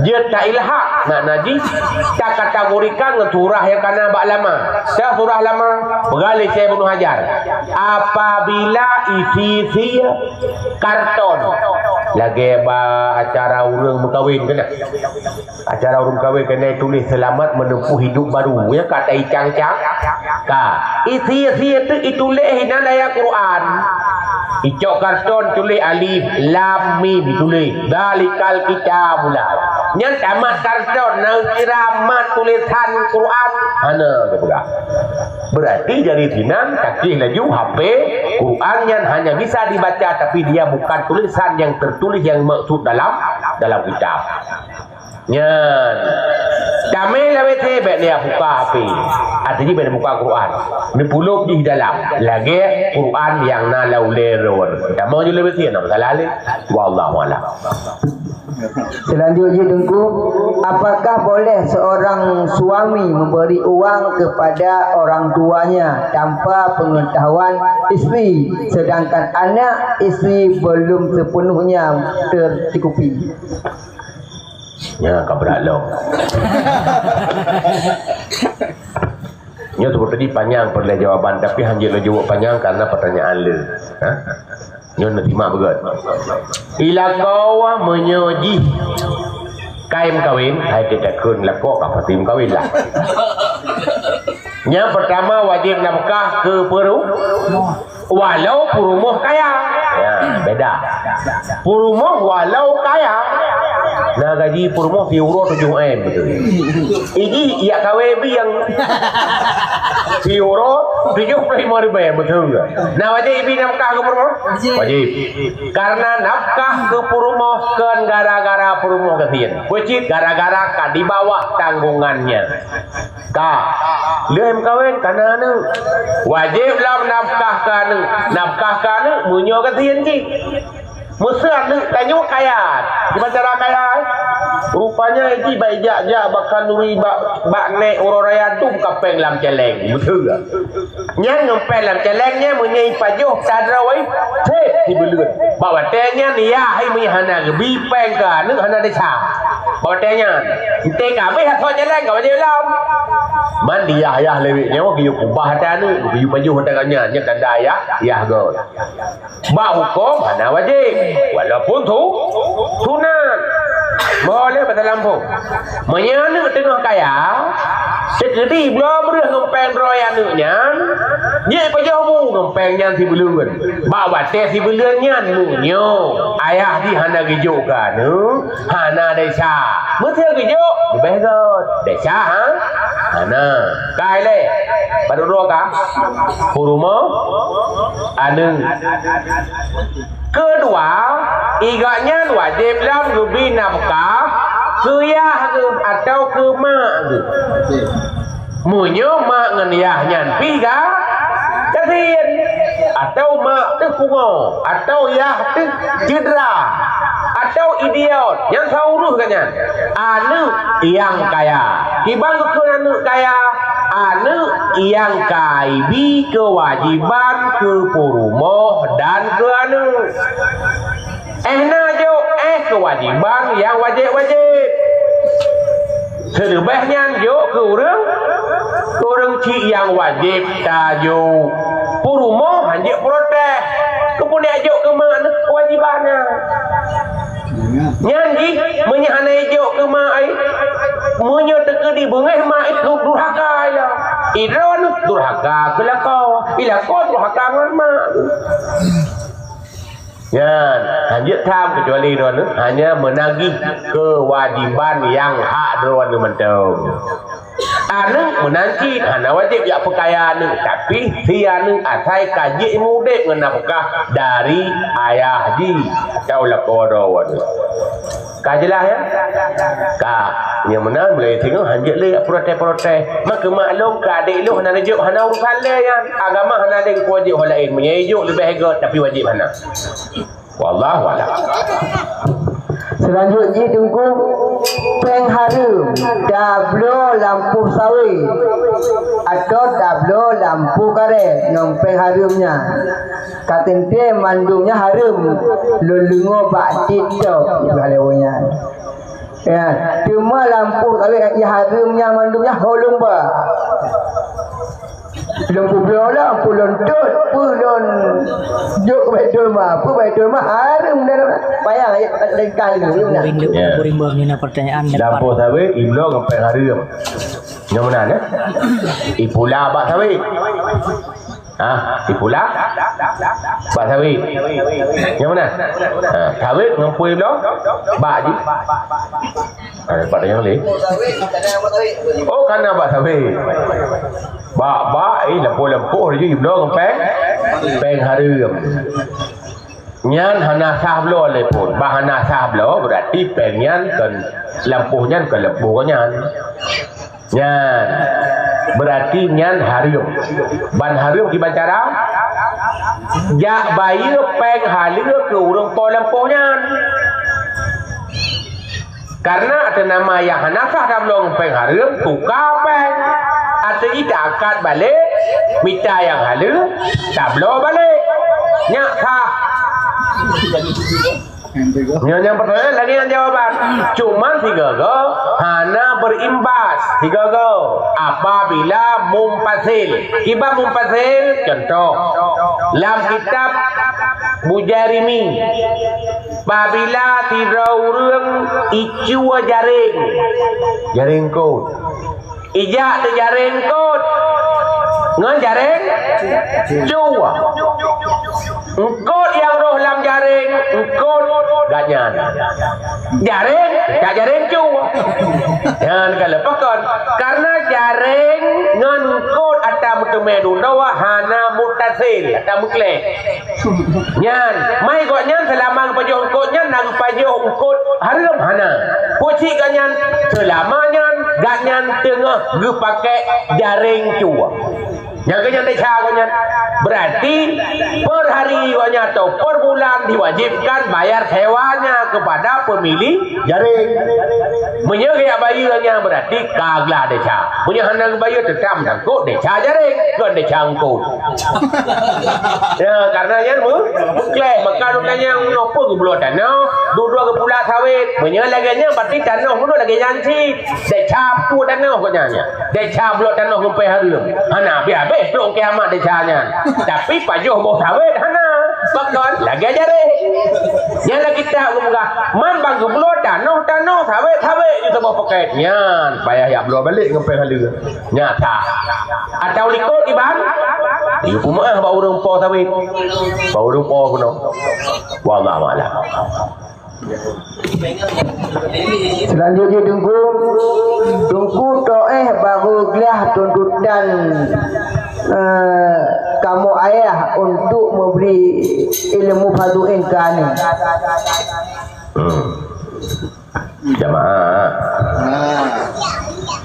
Jeuet ta ilhak makna jih, ta kategorikan ngon surah nyang kana bak lama. Dah surah lama, peugah lé Syekh Ibnu Hajar. Apabila isi-isi karton, lagée bak acara ureuëng meukawen keunan. Acara ureuëng kawen keunan tuléh seulamat meuneupuh hidup baru. Ya ka ta icang-cang. Ka. Isi-isi itu ituléh inan ayat Quran. Icok karton tuléh alif, lam, mim tuléh. Dzalikal kitab la. Nyan tamat karton na kira mat tulisan Quran. Hana geupeugah. Berarti dari sinan takih laju H P, Quran nyan hanya bisa dibaca, tapi dia bukan tulisan yang tertulis yang maksud dalam, dalam kitab. Nyan. Tamé lawét he bèk lé buka H P. Artinya bèk buka Quran. Neupulop di dalam. Lagèe Quran nyang na lam ulèe droen. Tamong ju lawét he, na masalah lé. Wallahu a'lam. Selanjutnya, Teungku, apakah boleh seorang suami memberi uang kepada orang tuanya tanpa pengetahuan isteri, sedangkan anak isteri belum sepenuhnya tercukupi? Nya ka brat lom. Nyoe seperti tadi panjang perleh jawaban, tapi hanjeuet lôn jaweueb panjang karena pertanyaan le. Ha? Nyoe neusimak beugöt. Ilakoe meunyoe jih ka meukawen, hai teuka kheun lakoe ka pasti meukawen lah. Nyang pertama wajéb nafkah keu peuru-, walau peurumoh kaya. Ya, beda. Peurumoh walau kaya. Na gaji peurumoh siuroe tujoh M beutôi. Iji yak kawé bieng. Siuroe tujoh ploh limong ribèe beutôi. Na wajéb ibi nafkah keu peurumoh? Wajéb. Karena nafkah keu peurumoh kon gara-gara peurumoh gasien. Peucit gara-gara ka di bawah tanggungannya. Ka. Lheueh meukawen ka na aneuk. Wajéb lom nafkah keu aneuk. Nafkah keu aneuk meunyoe gasien cit. Meuseu aneuk tanyoe kaya. Kiban cara kaya? Rupanya iji bak ijak-jak bak khanduri bak, bak nèk uroe raya dum ka pèng lam cèlèng. Meuseu. Nyan ngon pèng lam cèlèng nyan meunyoe ipajoh tadroe, sép sibuleuen. Bak watèe nyan yah hai meunyoe hana geubi pèng keu aneuk hana desya. Bak watèe nyan, enteuk ka habéh asoe cèlèng ka wajéb lom. Man diyah-yah lewat nyoe geuyue kubah ata aneuk, geuyue pajoh ata gobnyan, nyan tanda yah, yah göt. Bak hukôm hana wajéb, walaupun su-, sunat. Boleh batalampôh. Meunyoe aneuk teungoh kaya, sikeudi bloe breueh ngon pèng droe aneuk nyan, jeuet pajoh bu ngon pèng nyan sibuleuen. Bak watèe sibuleuen nyan meunyoe ayah jih hana geujok keu aneuk, hana desya. Meuseu geujok, leubeh göt. Desya, ha? Hana. Ka ilèe. Padub droe ka? Peurumoh aneuk. Keudua, i gobnyan wajéb lom geubi nafkah keu yah geuh atawa keu mak geuh. Meunyoe mak ngon yah nyan pih ga-, gasien, atawa mak teuh pungo, atawa yah teuh cedera, atawa idiot, nyan saureuh gobnyan. Aneuk nyang kaya. Kiban geukheun aneuk kaya, aneuk nyang ka ibi keuwajéban keu peurumoh dan keu aneuk. Éh na jok, éh keuwajéban nyang wajéb-wajéb. Seuleubeh nyan jok keu ureueng, keu ureueng chik nyang wajéb tajok. Peurumoh hanjeuet protes. Keupeue neujok keu mak nyan keuwajéban nyan? Nyan jih, meunyoe hana ijok keu mak ai, meunyoe teukeudi beungéh mak ai, durhaka ya. Idroe durhaka keu lakoe, ilakoe durhaka ngon mak. Nyan, hanjeuet tham keucuali droeneuh hanya meunagih keuwajéban nyang hak droeneuh mantong. Aneuk meunan cit hana wajéb jak peukaya aneuk, tapi si aneuk asai ka jeuet meuudép ngon nafkah dari ayah jih atau lakoe droeneuh. Ka jeulaih, ya? Ka. Nyang meunan, meulayeue singoh hanjeuet lé protes-protes. Maka maklum keu adék lôn hana neujok, hana urusan lé nyan. Agama hana lé geupeuwajéb ho laén. Meunyoe ijok leubeh göt, tapi wajéb hana. Wallahu a'lam. Selanjut jih, Teungku, péng hareuem tabloe lampôh sawét atau tabloe lampôh karét ngon péng hareuem nyan. Ka teuntèe mandum nyan hareuem lôn deungoe bak TikTok, ibarat lewat nyan. Ya, teuma lampôh sawét nyang hareuem nyan mandum nyan ho lôn ba. Lôn peubloe lom, peue lôn tot, peue lôn jok keu Baitul Mal, peue Baitul Mal hareuem dalam payah ayat deungka lôn. Rindu, ya. Rindu meunyoe na pertanyaan dapat. Lampôh sawét ibloe ngon péng hareuem. Nyoe meunan, ya? Ipula bak sawét. Ha, ipula bak sawét. Nyoe meunan. Ha, sawét ngon peue ibloe? Bak jih. Dapat tanyong lé. Oh, kana bak sawét. Bak, bak, eh, lampu-lampu laju jibloe ngon péng, péng hareuem. Nyan hana sah bloe lé phon. Bah hana sah bloe, berarti péng nyan kon lampôh nyan, kon lampôh nyan. Nyan, berarti nyan hareuem. Ban hareuem kiban cara? Jak bayeue péng haleue keu ureuëng po lampôh nyan. Karena ateueh nama nyang hana sah tabloe ngon péng hareuem, tuka péng. Ateueh jih taangkat balek, mita nyang haleue, tabloe balek. Nyak sah. Nyoe nyang pertanyaan lagée nyang jawaban. Cuman sigoe-goe hana berimbas. Sigoe-goe apabila munfasil. Kiban munfasil, contoh, lam kitab Bujairimi, apabila sidroe ureuëng icue jaréng, jaréng eungkôt, ijak teujaréng eungkôt ngon jaréng cue. Eungkôt nyang rôh lam jaréng, eungkôt gobnyan. Jaréng, jak jaréng cue. Nyan ka leupah kon. Karena jaréng ngon eungkôt ata meuteumé dudoe hana mutasil, ata meukleh. Nyan, mai gobnyan seulama geupajoh eungkôt nyan na geupajoh eungkôt hareuem hana. Peue cit gobnyan? Seulama nyan gobnyan teungoh geupakai jaréng cue. Nyang keu nyan desya gobnyan. Berarti per hari gobnyan atau per bulan diwajibkan bayar sewanya kepada pemilik jaréng. Meunyoe geujak bayeue nyan berarti ka glah desya. Meunyoe hana geubayeue, teutab meusangkot desya jaréng, kon desya eungkôt. Ya, karena nyan meu-, meukleh, maka lôn tanyong, nyoe peue geubloe tanoh, dudoe geupula sawét. Meunyoe lagée nyan berarti tanoh bunoe lagée nyan cit. Desya pue tanoh gobnyan nyan. Desya bloe tanoh ngon péng hareuem. Hana habéh-habéh trok kiamat desya nyan. Tapi pajoh boh sawét hana. Pakon lagée jaréng. Nyan lagée kitab geupeugah, man ban geubloe tanoh-tanoh, sawét-sawét ju saboh paket. Nyan payah jak bloe balek ngon péng hareuem. Nyata. Atau likot iban? Yue peumeu'ah bak ureuëng po sawét. Bak ureuëng po bunoe. Wallahu a'lam. Selanjutnya Teungku, Teungku Toeh baru glah tuntutan, eh, kamoe ayah untuk memberi ilmu fardu ain ke aneuk. Hmm. Jamaah. Nah.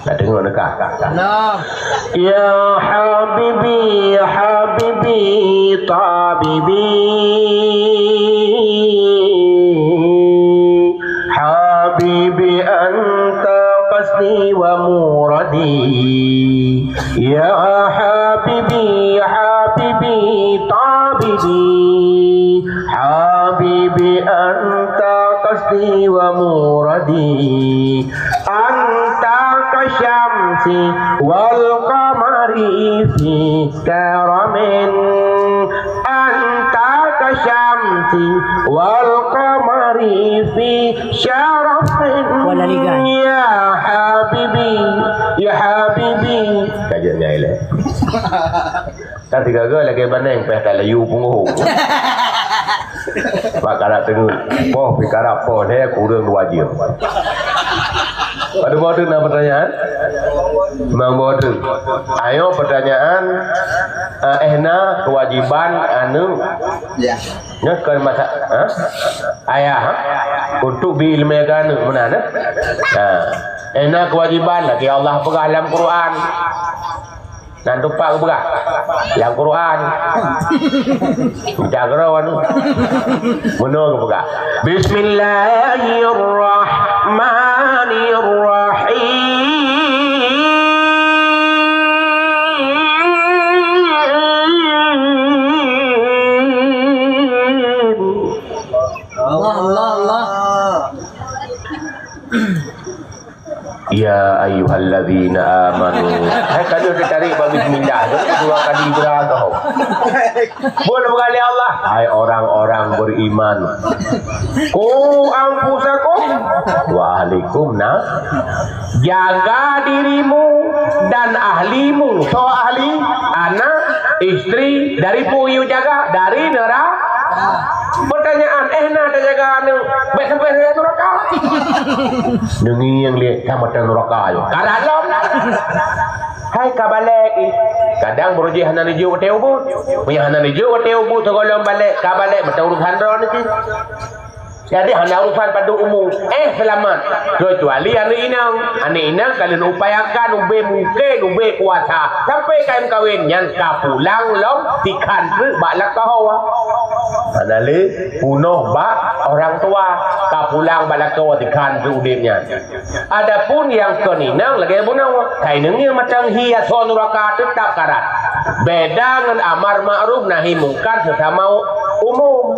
Dah dengar dekat? Nah. Ya habibi, ya habibi, tabibi. Habibi anta qasdi wa muradi. Ya habibi, ya habibi, tabibi. Habibi anta qasdi wa muradi. Anta kasyamsi wal qamari fi karamin. Anta kasyamsi wal qamari fi syarafin. Wala ligai. Ya habibi, ya habibi. Ka jeuet ngai lé. Ka sigaga lagée baneng péh ka layu punggong. Bak karab teungeut. Poh pi karab poh lhée kureueng dua jeuem. Padub boh teuk na pertanyaan? Mang boh teuk. Ayo pertanyaan, eh, eh na kewajiban aneuk. Ya. Nyoe kon masa, ha? Ayah, ha? Untuk bi ileumèe keu aneuk meunan, eh? Ha. Eh na kewajiban lagée Allah peugah lam Quran. Nan teumpat geupeugah lam Quran. Jagroe anu. Meunoe geupeugah. Bismillahirrahmanirrahim. Allah, Allah, Allah. Ya ayyuhalladzina amanu. Hai, ka deuh teutarek bak bismillah. Dua kali geura tau. Buet beugalak Allah. Hai orang-orang beriman. Ku anfusakum wa ahlikum na. Jaga dirimu dan ahlimu. Soe ahli? Anak, istri, dari peue yue jaga? Dari neura-, Pertanyaan, eh na tajaga aneuk, bèk sampai rhot nuraka. Neungieng lé ka mata nuraka yo. Karat lom. Hai ka balek ih. Kadang beurujih hana neujok watèe ubit. Meunyo hana neujok watèe ubit, sigohlom balek, ka balek mata urusan droeneuh cit. Jadi hana urusan padum umu. Eh, seulamat. Keucuali aneuk inong. Aneuk inong ka lheueh upayakan ubé mungken, ubé kuasa. Sampai ka meukawen, nyan ka pulang lom tikhan treuk bak lakoe. Hana lé punoh bak orang tua. Ka pulang bak lakoe tikhan treuk udép nyan. Adapun nyang kon inong lagèe bunoe, ka inong nyan mantong hi asoe nuraka teutap karat. Beda ngon amar makruf nahi mungkar sesama umum.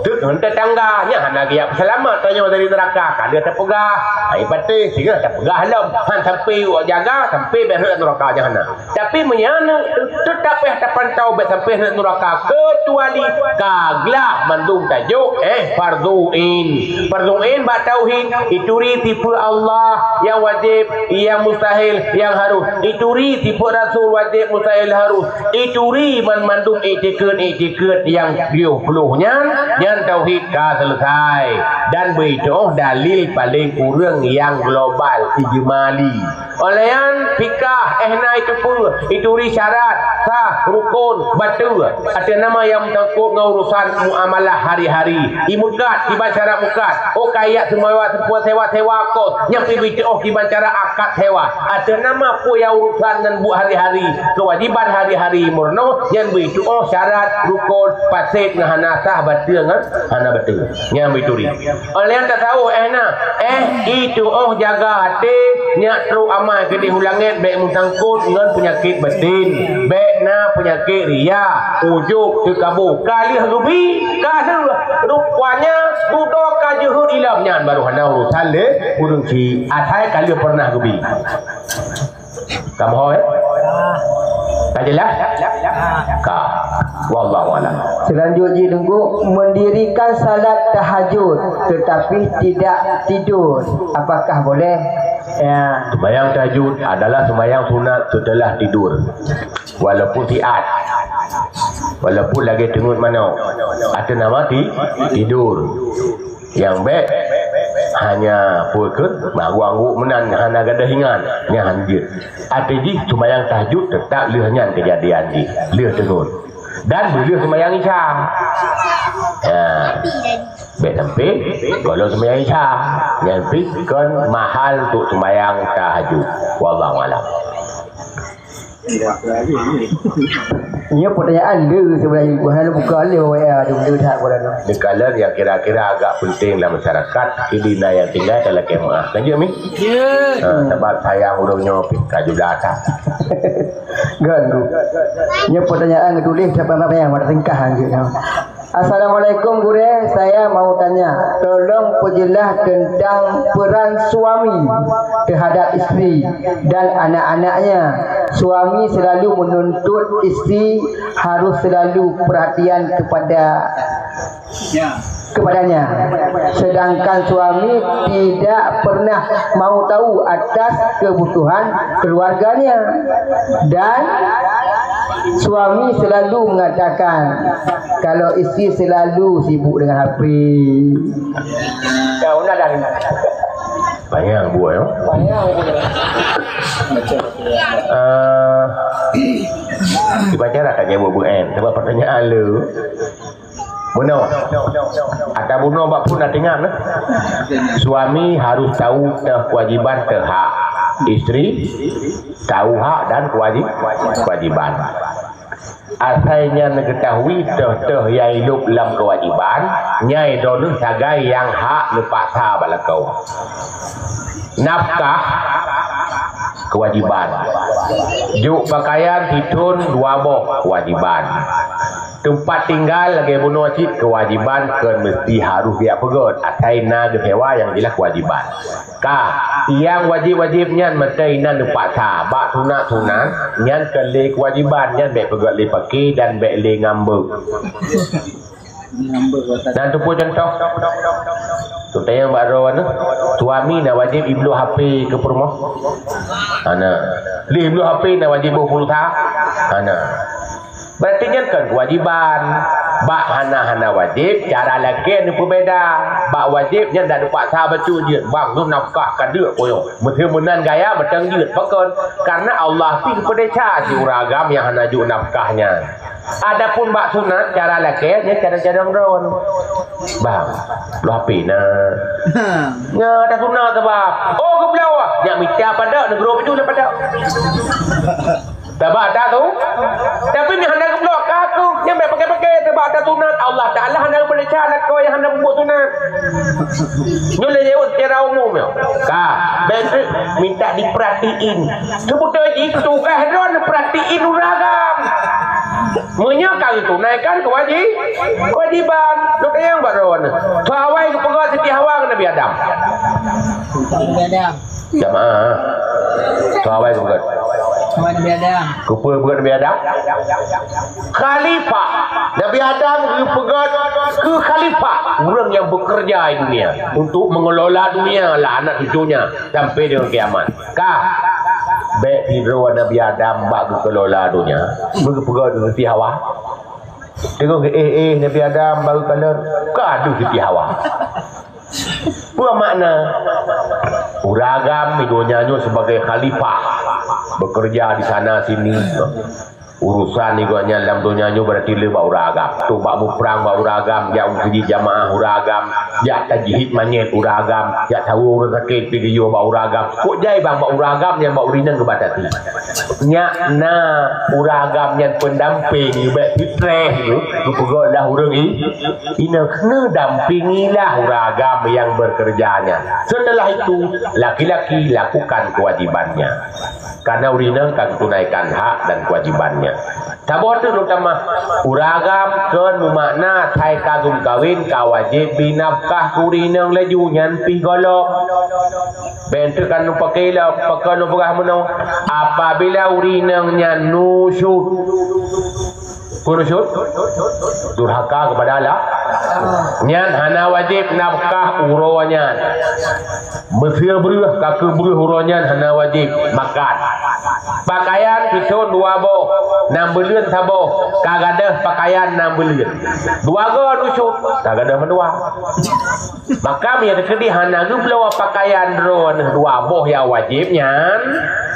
Teuk ngon tetangga, nyan hana geujak peuseulamat tanyoe dari nuraka. Ka lheueh tapeugah, hai patéh, singoh tapeugah lom. Han sampai awak jaga, sampai bèk rhot nuraka jahanam. Tapi meunyo aneuk, teutap payah tapantau bèk sampai rhot nuraka, keucuali ka glah mandum tajok, eh, fardhu ain. Fardhu ain bak tauhid, ituri tipe Allah nyang wajéb, nyang mustahil, nyang harus. Ituri tipe Rasul wajéb, mustahil, harus. Ituri banmandum iktikeuet-iktikeuet nyang tujoh ploh nyan, nyan tauhid ka seuleusai. Dan beuitôh dalil paleng ureueng nyang global, ijmali. Óh lheueh nyan, fikah, eh na iteupeue, ituri syarat, sah, rukon, bateue. Ateueh nama nyang meusangkot ngon urusan muamalah hari-hari. Imeukat, kiban cara meukat. Oh, kajak seumewa, seupue sewa-sewa kos. Nyang pih beuitôh kiban cara akad sewa. Ateueh nama peue nyang urusan ngon buet hari-hari. Keuwajiban hari-hari meurunoe, nyan beuitôh syarat, rukon, pasék ngon hana sah, bateue ngon hana bateue. Nyan beuituri. Óh lheueh nyan tasawuf, eh na, eh, itôh jaga até, nyak trok amai keudéh u langét bèk meusangkot ngon peunyakét batin, bèk na peunyakét riya, ujub, teukabô. Ka lheueh geubi, ka lheueh, rupanya dudoe ka jeuhet ilom nyan baru hana urusan lé ureueng chik, asai ka lheueh peureunah geubi. Ka mohon, eh? Ka jelas? Ka. Wallahu a'lam. Selanjut jih, Teungku, mendirikan salat tahajud tetapi tidak tidur, apakah boleh? Ya. Sembahyang tahajud adalah sembahyang sunat setelah tidur. Walaupun siat. Walaupun lagèe teungeut manok. Ateueh nama ti-, tidur. Nyang bèk hanya peue keuh, bah angguk-angguk meunan hana gadoh ingat, nyan hana jeuet. Até jih sumbayang tahajud teutap lheueh nyan keujadian jih, lheueh teungeut. Dan beulheueh sumbayang Isya. Ya. Bèk sampai gohlom sumbayang Isya. Nyan pih kon mahal untuk sumbayang tahajud. Wallahu a'lam. Nyoe pertanyaan le sebenarnya, bukan buka le W A tu, le that bola tu. Dikalon yang kira-kira agak penting dalam masyarakat, jadi na yang tinggal dalam kemah. Lanjut, Mi? Ya. Ha, sebab sayang urang nyoe pih ka jula tak. Ganggu. Nyoe pertanyaan tulis siapa nak tanya, pada ringkas aja. Assalamualaikum Gurèe, saya mau tanya, tolong perjelas tentang peran suami terhadap isteri dan anak-anaknya. Suami selalu menuntut isteri harus selalu perhatian kepada kepadanya, sedangkan suami tidak pernah mau tahu atas kebutuhan keluarganya. Dan suami selalu mengatakan kalau isteri selalu sibuk dengan H P. Ya, udah dah. Panjang buat, ya. Panjang buat. Eh, dibaca lah kat jawab Bu N. Sebab pertanyaan lu. Meunoe, ata bunoe bak phon na teuingat, nah. Suami harus tahu teuh kewajiban teuh hak. Isteri tahu hak dan kewajib-, kewajiban. Asai nyan neugeutahui teuh-teuh nyang ilop lam kewajiban, nyai droeneuh sagai nyang hak neupaksa bak lakoe. Nafkah, kewajiban. Jok pakaian sithon dua boh, kewajiban. Teumpat tinggai lagèe bunoe cit kewajiban, kon meusti harôh geujak peugöt, asai na geusewa nyang jeulaih kewajiban. Ka, nyang wajéb-wajéb nyan meutai na neupaksa, bak sunat-sunat nyan kon lé kewajiban, nyan bèk peugöt lé paké dan bèk lé ngambek. Dan teupeu cuntoh. Tutayang bak droe nyoe, suami na wajéb ibloe H P keu peurumoh? Hana. Lé ibloe H P na wajéb boh pulsa? Hana. Berarti nyan kon kewajiban. Bak hana-hana wajéb, cara lakée neupeubeda. Bak wajéb nyan dak teupaksa bacut jeuet, bang, nyoe nafkah ka deuk, koyo. Meuseu meunan gaya mantong jeuet. Pakon? Karena Allah pih geupeudesya si ureuëng agam nyang hana jok nafkah nyan. Adapun bak sunat, cara lakée nyan cara-cara droen. Bang, lôn hapé na. Nya ada sunat tu, bang. Oh, geubloe. Nyak mita padok, neugroe baju dah padok. Tabak dah tu. Tapi mi hana geubloe ka aku. Nyang baik pakai-pakai, tabak dah sunat. Allah Ta'ala hana geupeudesya lakoe nyang hana peubuet sunat. Nyoe lé jaweueb secara umum nyoe. Ka, baik tu minta diperhatiin. Sebetul jih tugaih droen perhatiin ureuëng agam. Meunyoe ka geutunaikan kewaji-, kewajiban, lôn tanyong bak droen. Soe awai geupeugah Siti Hawa ngon Nabi Adam? Nabi Adam. Jamaah. Soe awai geupeugah? Nabi Adam. Geupeugah Nabi Adam? Khalifah. Nabi Adam geupeugah keu khalifah, ureuëng nyang bekerja di dunia untuk mengelola dunia lah anak cucunya sampai dengan kiamat. Kah, bék sidroe Nabi Adam bak geukelola donya. Geupeugah Siti Hawa. Teungoh geu-éh-éh Nabi Adam baru kalon, ka deuh Siti Hawa. Peue makna? Ureuëng agam di donya nyoe sebagai khalifah, bekerja di sana sini. Urusan gobnyan lam donya nyoe berarti le bak ureuëng agam. Tu bak muprang bak ureuëng agam, jak u meuseujid jamaah ureuëng agam, jak tajhid manyét ureuëng agam, jak saweue ureuëng sakét pih geuyue bak ureuëng agam. Kok jai bang bak ureuëng agam nyang bak ureuëng inong geubatasi? Nyak na ureuëng agam nyan pendamping, bék stres tu, geupeugah lah ureuëng i-, inong. Keuneuk dampingilah ureuëng agam nyang bekerja nyan. Setelah itu, laki-laki lakukan kewajibannya. Karena ureuëng inong ka geutunaikan hak dan kewajibannya. Saboh teuk lôn tamah, ureuëng agam kon meumakna asai ka geumeukawen ka wajéb bri nafkah keu ureuëng inong laju nyan pih gohlom. Bék teuk kan lôn paké lom, pakon lôn peugah meunoe. Apabila ureuëng inong nyan nusyuz, peue nusyuz? Durhaka kepada Allah. Nyan hana wajéb nafkah uroe nyan. Meuseu breueh, ka keu breueh uroe nyan hana wajéb makan. Pakaian sithon dua boh, nam buleuen saboh, ka gadôh pakaian nam buleuen. Dua goe nusyuz, ka gadôh mandua. Maka meunyoe teukeudi hana geubloe pakaian droeneuh dua boh nyang wajéb nyan,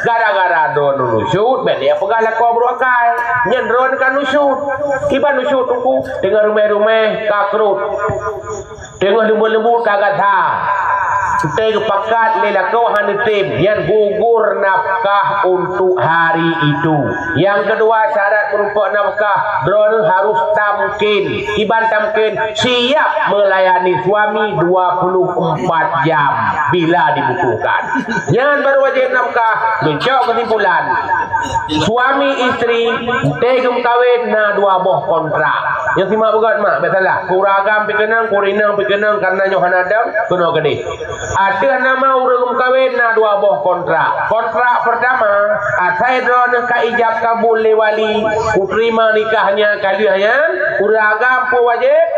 gara-gara droeneuh nusyuz, bék lé peugah lakoe brôk akai. Nyan droeneuh ka nusyuz. Kiban nusyuz teungku, teungoh ruméh-ruméh ka krot. Teungoh leumbot-leumbot ka gata, teuntée geupakat lé lakoe hana tem, nyan gugur nafkah untuk hari itu. Nyang keudua, syarat meurumpok nafkah, droeneuh harôh tamkin. Kiban tamkin, siap melayani suami dua puluh empat jam bila dibutuhkan. Nyan baru wajéb nafkah. Lôn cok keusimpulan, suami istri teuntée geumeukawen na dua boh kontrak. Nyang simak beugét mak, bék salah. Keu ureuëng agam pih keunong, keu ureuëng inong pih keunong, karena nyoe hana dong, keunoe keudeh. Ateueh nama ureuëng geumeukawen na dua boh kontrak. Kontrak peurtama, asai droeneuh ka ijab kabul lé wali, kuteurima nikah nyan ka lheueh nyan, ureuëng agam peue wajéb?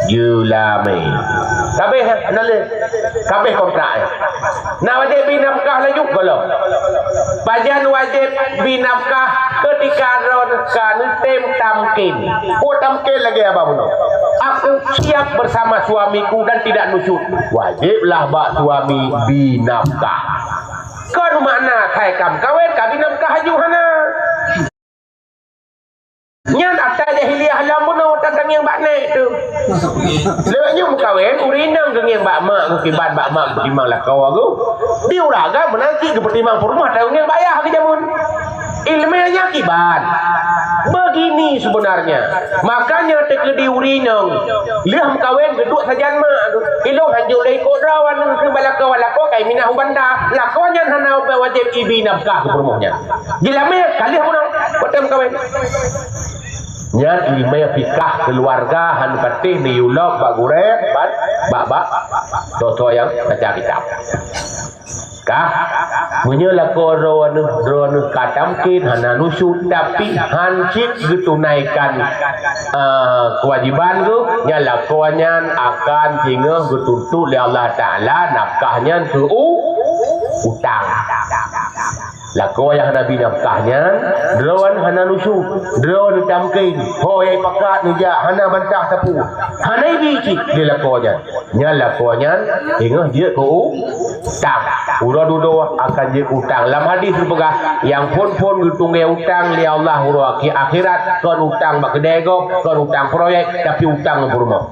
Jeulamé. Kabéh na lé, kabéh kontrak nyan. Na wajéb bri nafkah laju gohlom. Pajan wajéb bri nafkah keutika droeneuh ka neutem tamkin? Peue tamkin lagée haba bunoe? Aku siap bersama suamiku dan tidak nusyuz. Wajéblah bak suami bri nafkah. Kon makna asai ka meukawen ka bri nafkah laju, hana. Nyan atra jahiliyah lom bunoe, tan tangieng bak nék tu. Lewat nyoe meukawen, ureuëng inong geungieng bak mak, geukiban bak mak, geutimang lakoe geuh. Di ureuëng agam meunan cit geupeutimang peurumoh, tan geungieng bak yah geujameun. Ileumé nyan kiban. Begini sebenarnya. Makanya teukeudi ureuëng inong lheueh meukawen geuduek sajan mak geuh. Ilong hanjeuet lé ikot droe, wan keu bak lakoe, bak lakoe kai minah u banda. Lakoe nyan hana wajéb ibri nafkah keu peurumoh nyan. Jeulamé ka lheueh bunoe, watée meukawen. Nyan ileumé fikah keuluwarga han patéh neuyue lom bak gurée, bak, bak, bak, soe-soe nyang baca kitab. Kah, meunyoe lakoe droeneuh, droeneuh ka tamkin hana nusyuz, tapi han cit geutunaikan, eh, keuwajiban geuh, nyan lakoe nyan akan singoh geutuntot lé Allah Taala nafkah nyan keu u-, utang. Lakoe nyang hana bri nafkah nyan, droeneuh hana nusyuet, droeneuh tamkin, ho nyang ipakat neujak hana bantah sapeue, hana ibi cit lé lakoe nyan. Nyan lakoe nyan teungoh jeuet keu u- tang. Uroe dudoe akan jeuet keu utang. Lam hadis geupeugah, nyang phon-phon geutunggée utang lé Allah uroe akhi-, akhirat, kon utang bak keudée gob, kon utang proyek, tapi utang ngon peurumoh.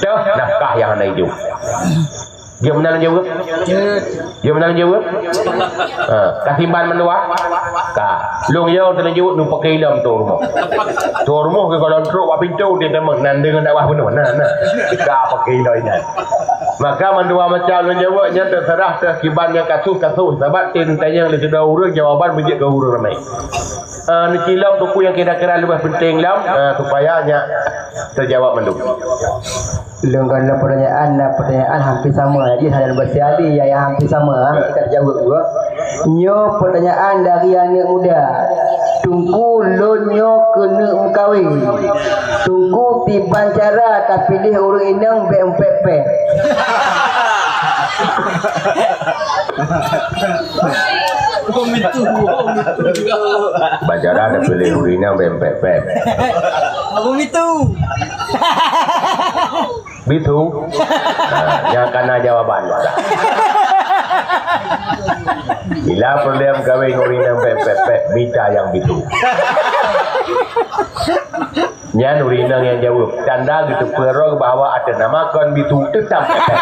Teuh nafkah nyang hana ijok. Jeuet meunan jaweueb? Jeuet meunan jaweueb? Ha, ka simban mandua? Ka. Lôn yo teuneuk jaweueb, nu pakai ilom tu rumoh. Tu rumoh ke kalau trok bak pintu dia temen nan dengan dakwah penuh. Nah, nah. Ka pakai ilom inan. Maka mandua macam lôn jaweueb nyan terserah teuh kiban nyang kasus-kasus, sabab tem tanyong lé sidroe ureuëng, jawaban beujeuet keu ureuëng ramai. Ah, neucilom teungku nyang kira-kira lebih penting lom, ah, supaya nyak terjawab mandum. Lôn gohlom pertanyaan, na pertanyaan hampir sama, jadi hana lôn baca lé nyang hampir sama, ah, kita jaweueb juga. Nyoe pertanyaan dari aneuk muda. Teungku, lôn nyoe keuneuk meukawen. Teungku, kiban cara tapiléh ureuëng inong bék meupeupép? Kiban cara tapiléh ureuëng inong bék meupeupép? Abang itu. Bitu. Ha, nyang kana jawaban. Bila peureulée meukawen ngon ureuëng inong bék meupeupép, mita nyang bitu. Nyan ureuëng inong nyang jaweueb, tanda geuteupeue droe bahwa ateueh nama kon bitu teutab pepép.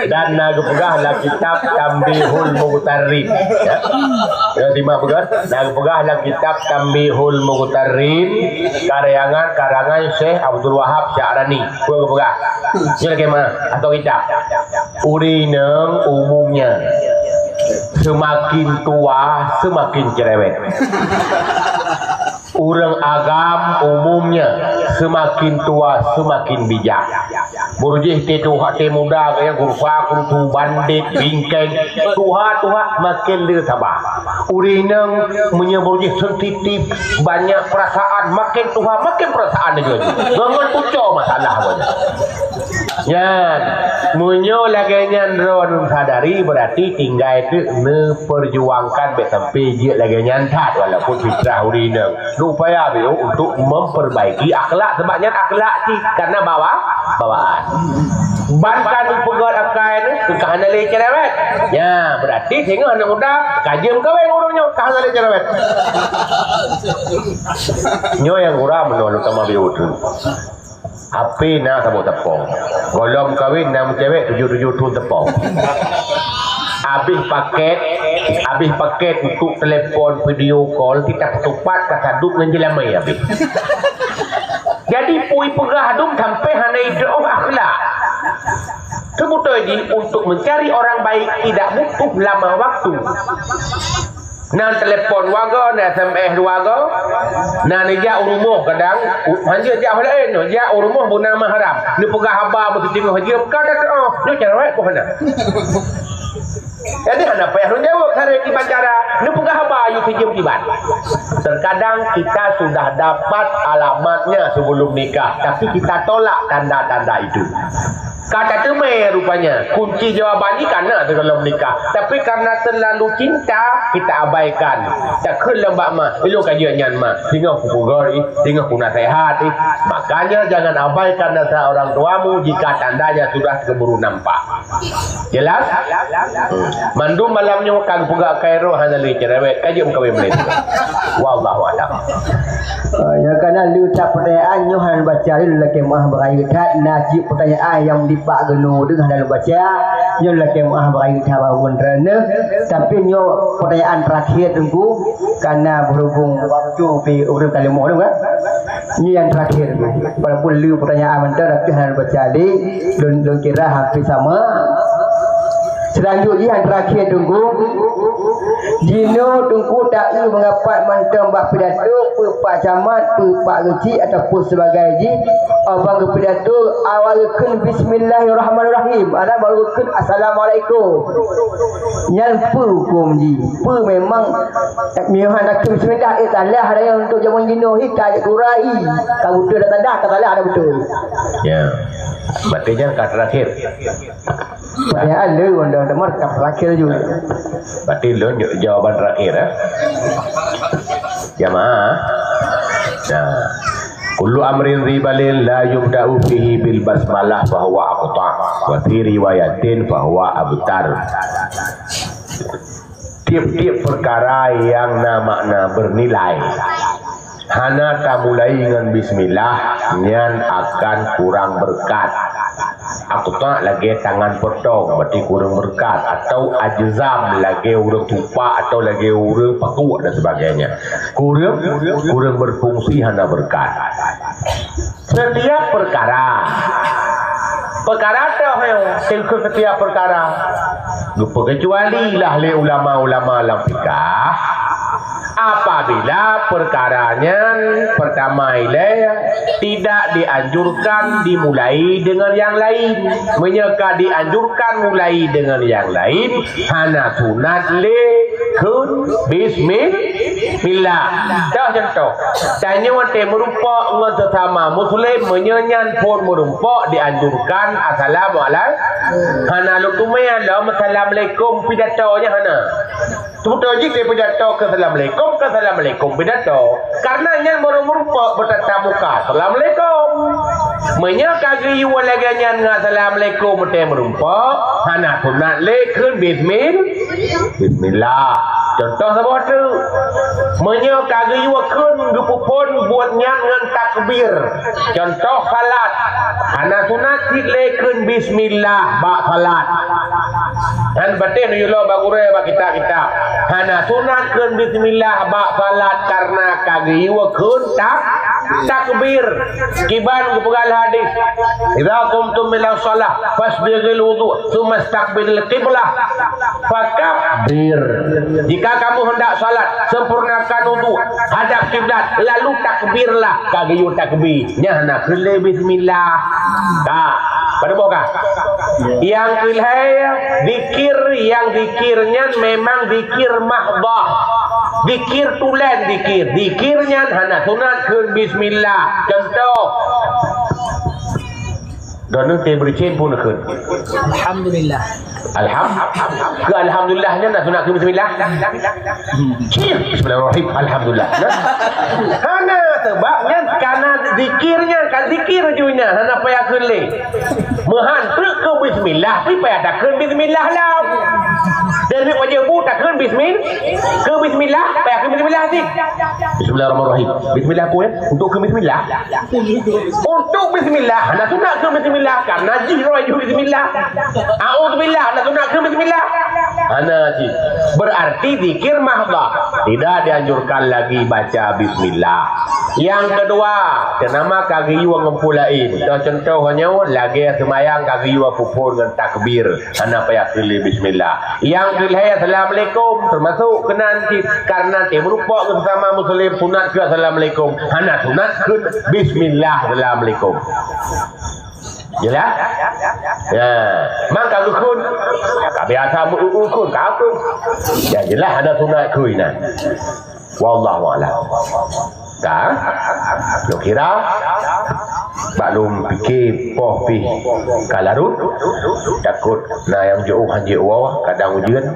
Dan na geupeugah lam kitab Tanbihul Mughtarrin. Ya. Ya, simak peugah. Na geupeugah lam kitab Tanbihul Mughtarrin, karangan, karangan Syekh Abdul Wahab Sya'rani. Peue geupeugah? Nyoe lagée meuah, atau kitab. Ureuëng inong umumnya seumaken tuha, seumaken cerewet. Ureuëng agam umumnya seumaken tuha, seumaken bijak. Beurujih teuh tuha teuh muda gaya gurfa, kutu, bandét, bingkeng, tuha-tuha maken le saba. Ureuëng inong meunyoe beurujih sensitif, banyak perasaan, maken tuha maken perasaan laju-laju. Ngon pucok masalah banyak. Nyan, meunyoe lagée nyan droeneuh sadari, berarti tinggai teuk neuperjuangkan bék sampai jeuet lagée nyan that, walaupun fitrah ureuëng inong. Neupaya beu untuk memperbaiki akhlak, sebab nyan akhlak cit, karena bawa, bawaan. Ban ka neupeugét akai nyoe, ka hana lé cerewet. Ya, berarti singoh aneuk muda ka jeuem kawin ureuëng nyoe, ka hana lé cerewet. Nyoe nyang gura meunoe, terutama beu ureuëng. Api na saboh teupông. Gohlom kawin na meucewek tujoh-tujoh thon teupông. Abéh paket, abéh paket untuk telepon, video call, kita ketupat ka sadup ngon jeulamé abéh. Jadi pui peugah dum sampai hana idroh akhlak. Sebetul ji untuk mencari orang baik tidak butuh lama waktu. Na telepon warga, na S M S warga, na neujak u rumoh kadang, u-, hanjeuet jak ho laén, jak u rumoh beuna mahram. Neupeugah haba meusitingoh jeuem, ka teuôt, nyoe cerewet boh na. Jadi hana payah lôn jaweueb sarai kiban cara, neupeugah haba yue sijeuem kiban. Terkadang kita sudah dapat alamatnya sebelum nikah, tapi kita tolak tanda-tanda itu. Ka tateumé rupanya, kunci jawaban jih ka na teuh gohlom nikah. Tapi karena terlalu cinta, kita abaikan. Takheun lom bak ma, "Ilôn ka jeuet nyan ma, singoh kupeugah ih, singoh kunaseuhat ih." Makanya jangan abaikan nasihat orang tuamu jika tandanya sudah keburu nampak. Jelas? Hmm. Mandum malam nyoe ka geupeugah keu droe hana lé cerewet, ka jeuet meukawen mulai. Wallahu a'lam. Ah, nyang kana leuh that pertanyaan nyoe hana baca lé, lakée meuah beurayeuk that, na cit pertanyaan nyang dipak geunoe deuh hana leuh baca, nyoe lakée meuah beurayeuk that bak ureuëng droeneuh. Tapi nyoe pertanyaan terakhir Teungku, karena berhubung waktu pih ureuëng ka leumoh deuh kan. Nyoe nyang terakhir, walaupun leuh pertanyaan mantong, tapi hana leuh baca lé, lôn, lôn kira hampir sama. Selanjut jih nyang terakhir Teungku, jinoe Teungku taeu meungapat mantong bak pidato, peue pak camat, peue pak geuchik ataupun sebagai jih, abang geupidato awai geukheun bismillahirrahmanirrahim, adak baru geukheun assalamualaikum. Nyan peue huköm jih? Peue memang meuhan takheun bismillah, eh, salah dah nyan untuk jameun jinoe, hi ka geurai, ka beutôi dah salah, ka salah dah beutôi. Ya. Berarti nyan ka terakhir. Padahal lé undang-undang markab terakhir juga. Berarti lôn jawab jawaban terakhir, eh? Jamaah. Nah. Kullu amrin dzi balin la yubda'u fihi bil basmalah fahuwa aqta', wa fi riwayatin fahuwa abtar. Tiep-tiep peukara nyang na makna beunilai, hana tamulai ngon bismillah, nyan akan kurang beureukat. Aqta' lagée tangan potong, berarti kurang beureukat, atau ajzam lagée ureuëng tupak atau lagée ureuëng pakuk dan sebagainya. Kurang, kurang berfungsi, hana beureukat. Setiap peukara, peukara toh nyoe, setiap peukara, geupeukeucuali lah lé ulama-ulama lam fikah, apabila peukara nyan pertama ilée tidak dianjurkan dimulai dengan yang lain. Meunyoe ka dianjurkan mulai dengan yang lain, hana sunat lé kheun bismillah. Dah contoh, tanyoe watée meurumpok ngon sesama muslim, meunyoe nyan phon meurumpok dianjurkan assalamualaikum. Hana lôn teumé lom assalamualaikum pidato nyan hana. Sebeutôi jih pidato keu assalamualaikum, keu assalamualaikum pidato. Karena nyan baru meurumpok beutatap muka. Assalamualaikum. Meunyoe ka geuyue lagée nyan ngon assalamualaikum watée meurumpok, hana sunat lé kheun bismil-, bismillah. Contoh saboh teuk. Meunyoe ka geuyue kheun geupeuphon buet nyan ngon takbir. Contoh salat. Hana sunat cit lé kheun bismillah bak salat. Nyan bateh neuyue lo bak gurée bak kitab-kitab. Hana sunat kheun bismillah bak salat karena ka geuyue kheun tak-, takbir. Kiban geupeugah hadis, "Idza qumtum ila shalah fasbighul wudu, tsumma istaqbilul qiblah, fakabbir." Jika kamu hendak salat, sempurnakan wudu, hadap kiblat, lalu takbirlah. Ka geuyue takbir, nyan hana kheun lé bismillah. Ka, pada boh ka? Nyang keu lhée, zikir, nyang zikir nyan memang zikir mahdhah. Zikir tulen zikir. Zikir nyan hana sunat kheun bismillah. Contoh. Droeneuh teuh beureuen phon kheun. Alhamdulillah. Alham-, keu alhamdulillah nyan na sunat kheun bismillah. Cih, bismillahirrahmanirrahim. Alhamdulillah. Nah. Hana, sebab nyan karena zikir nyan, ka zikir ju nyan, hana payah kheun lé. Meuhan treuk keu bismillah, pi payah takheun bismillah lom. Dan wajéb bu takheun bismil-, keu bismillah, payah kheun bismillah cit. Bismillahirrahmanirrahim. Bismillah peue? Untuk kheun bismillah. Untuk bismillah, hana sunat kheun bismillah, karena jih roh ju bismillah. A'udzubillah, hana sunat kheun bismillah. Hana cit. Berarti zikir mahdhah. Tidak dianjurkan lagi baca bismillah. Nyang keudua, teunama ka geuyue ngon peue laén. Contoh nyoe, lagée seumayang ka geuyue peuphon ngon takbir. Hana payah kheun lé bismillah. Nyang keu lhée assalamualaikum, teumasok keunan cit, karena teuh meurumpok ngon sesama muslim, sunat kheun assalamualaikum. Hana sunat kheun bismillah assalamualaikum. Jelas? Ya. Mang ka geukheun, ka biasa meu-eu kheun, ka kheun. Ya jelas hana sunat kheun nyan. Wallahu a'lam. Ka? Lôn kira bak lôn pike poh pih ka larot, takot na nyang jiôh han jiwoe, kadang ujeuen.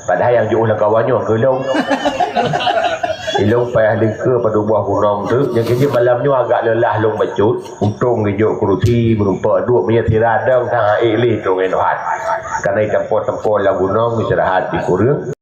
Padahai nyang jiôh lam kawan nyoe keu lôn. Ilôn payah lingke padub boh gunong teuk, nyang keuneuk malam nyoe agak leulah lôn bacut. Untông geujok keurusi meurumpok duek, meunyoe sira dong sang ék lé trok ngon hat. Karena itampo-tampo lam gunong istirahat di kureueng.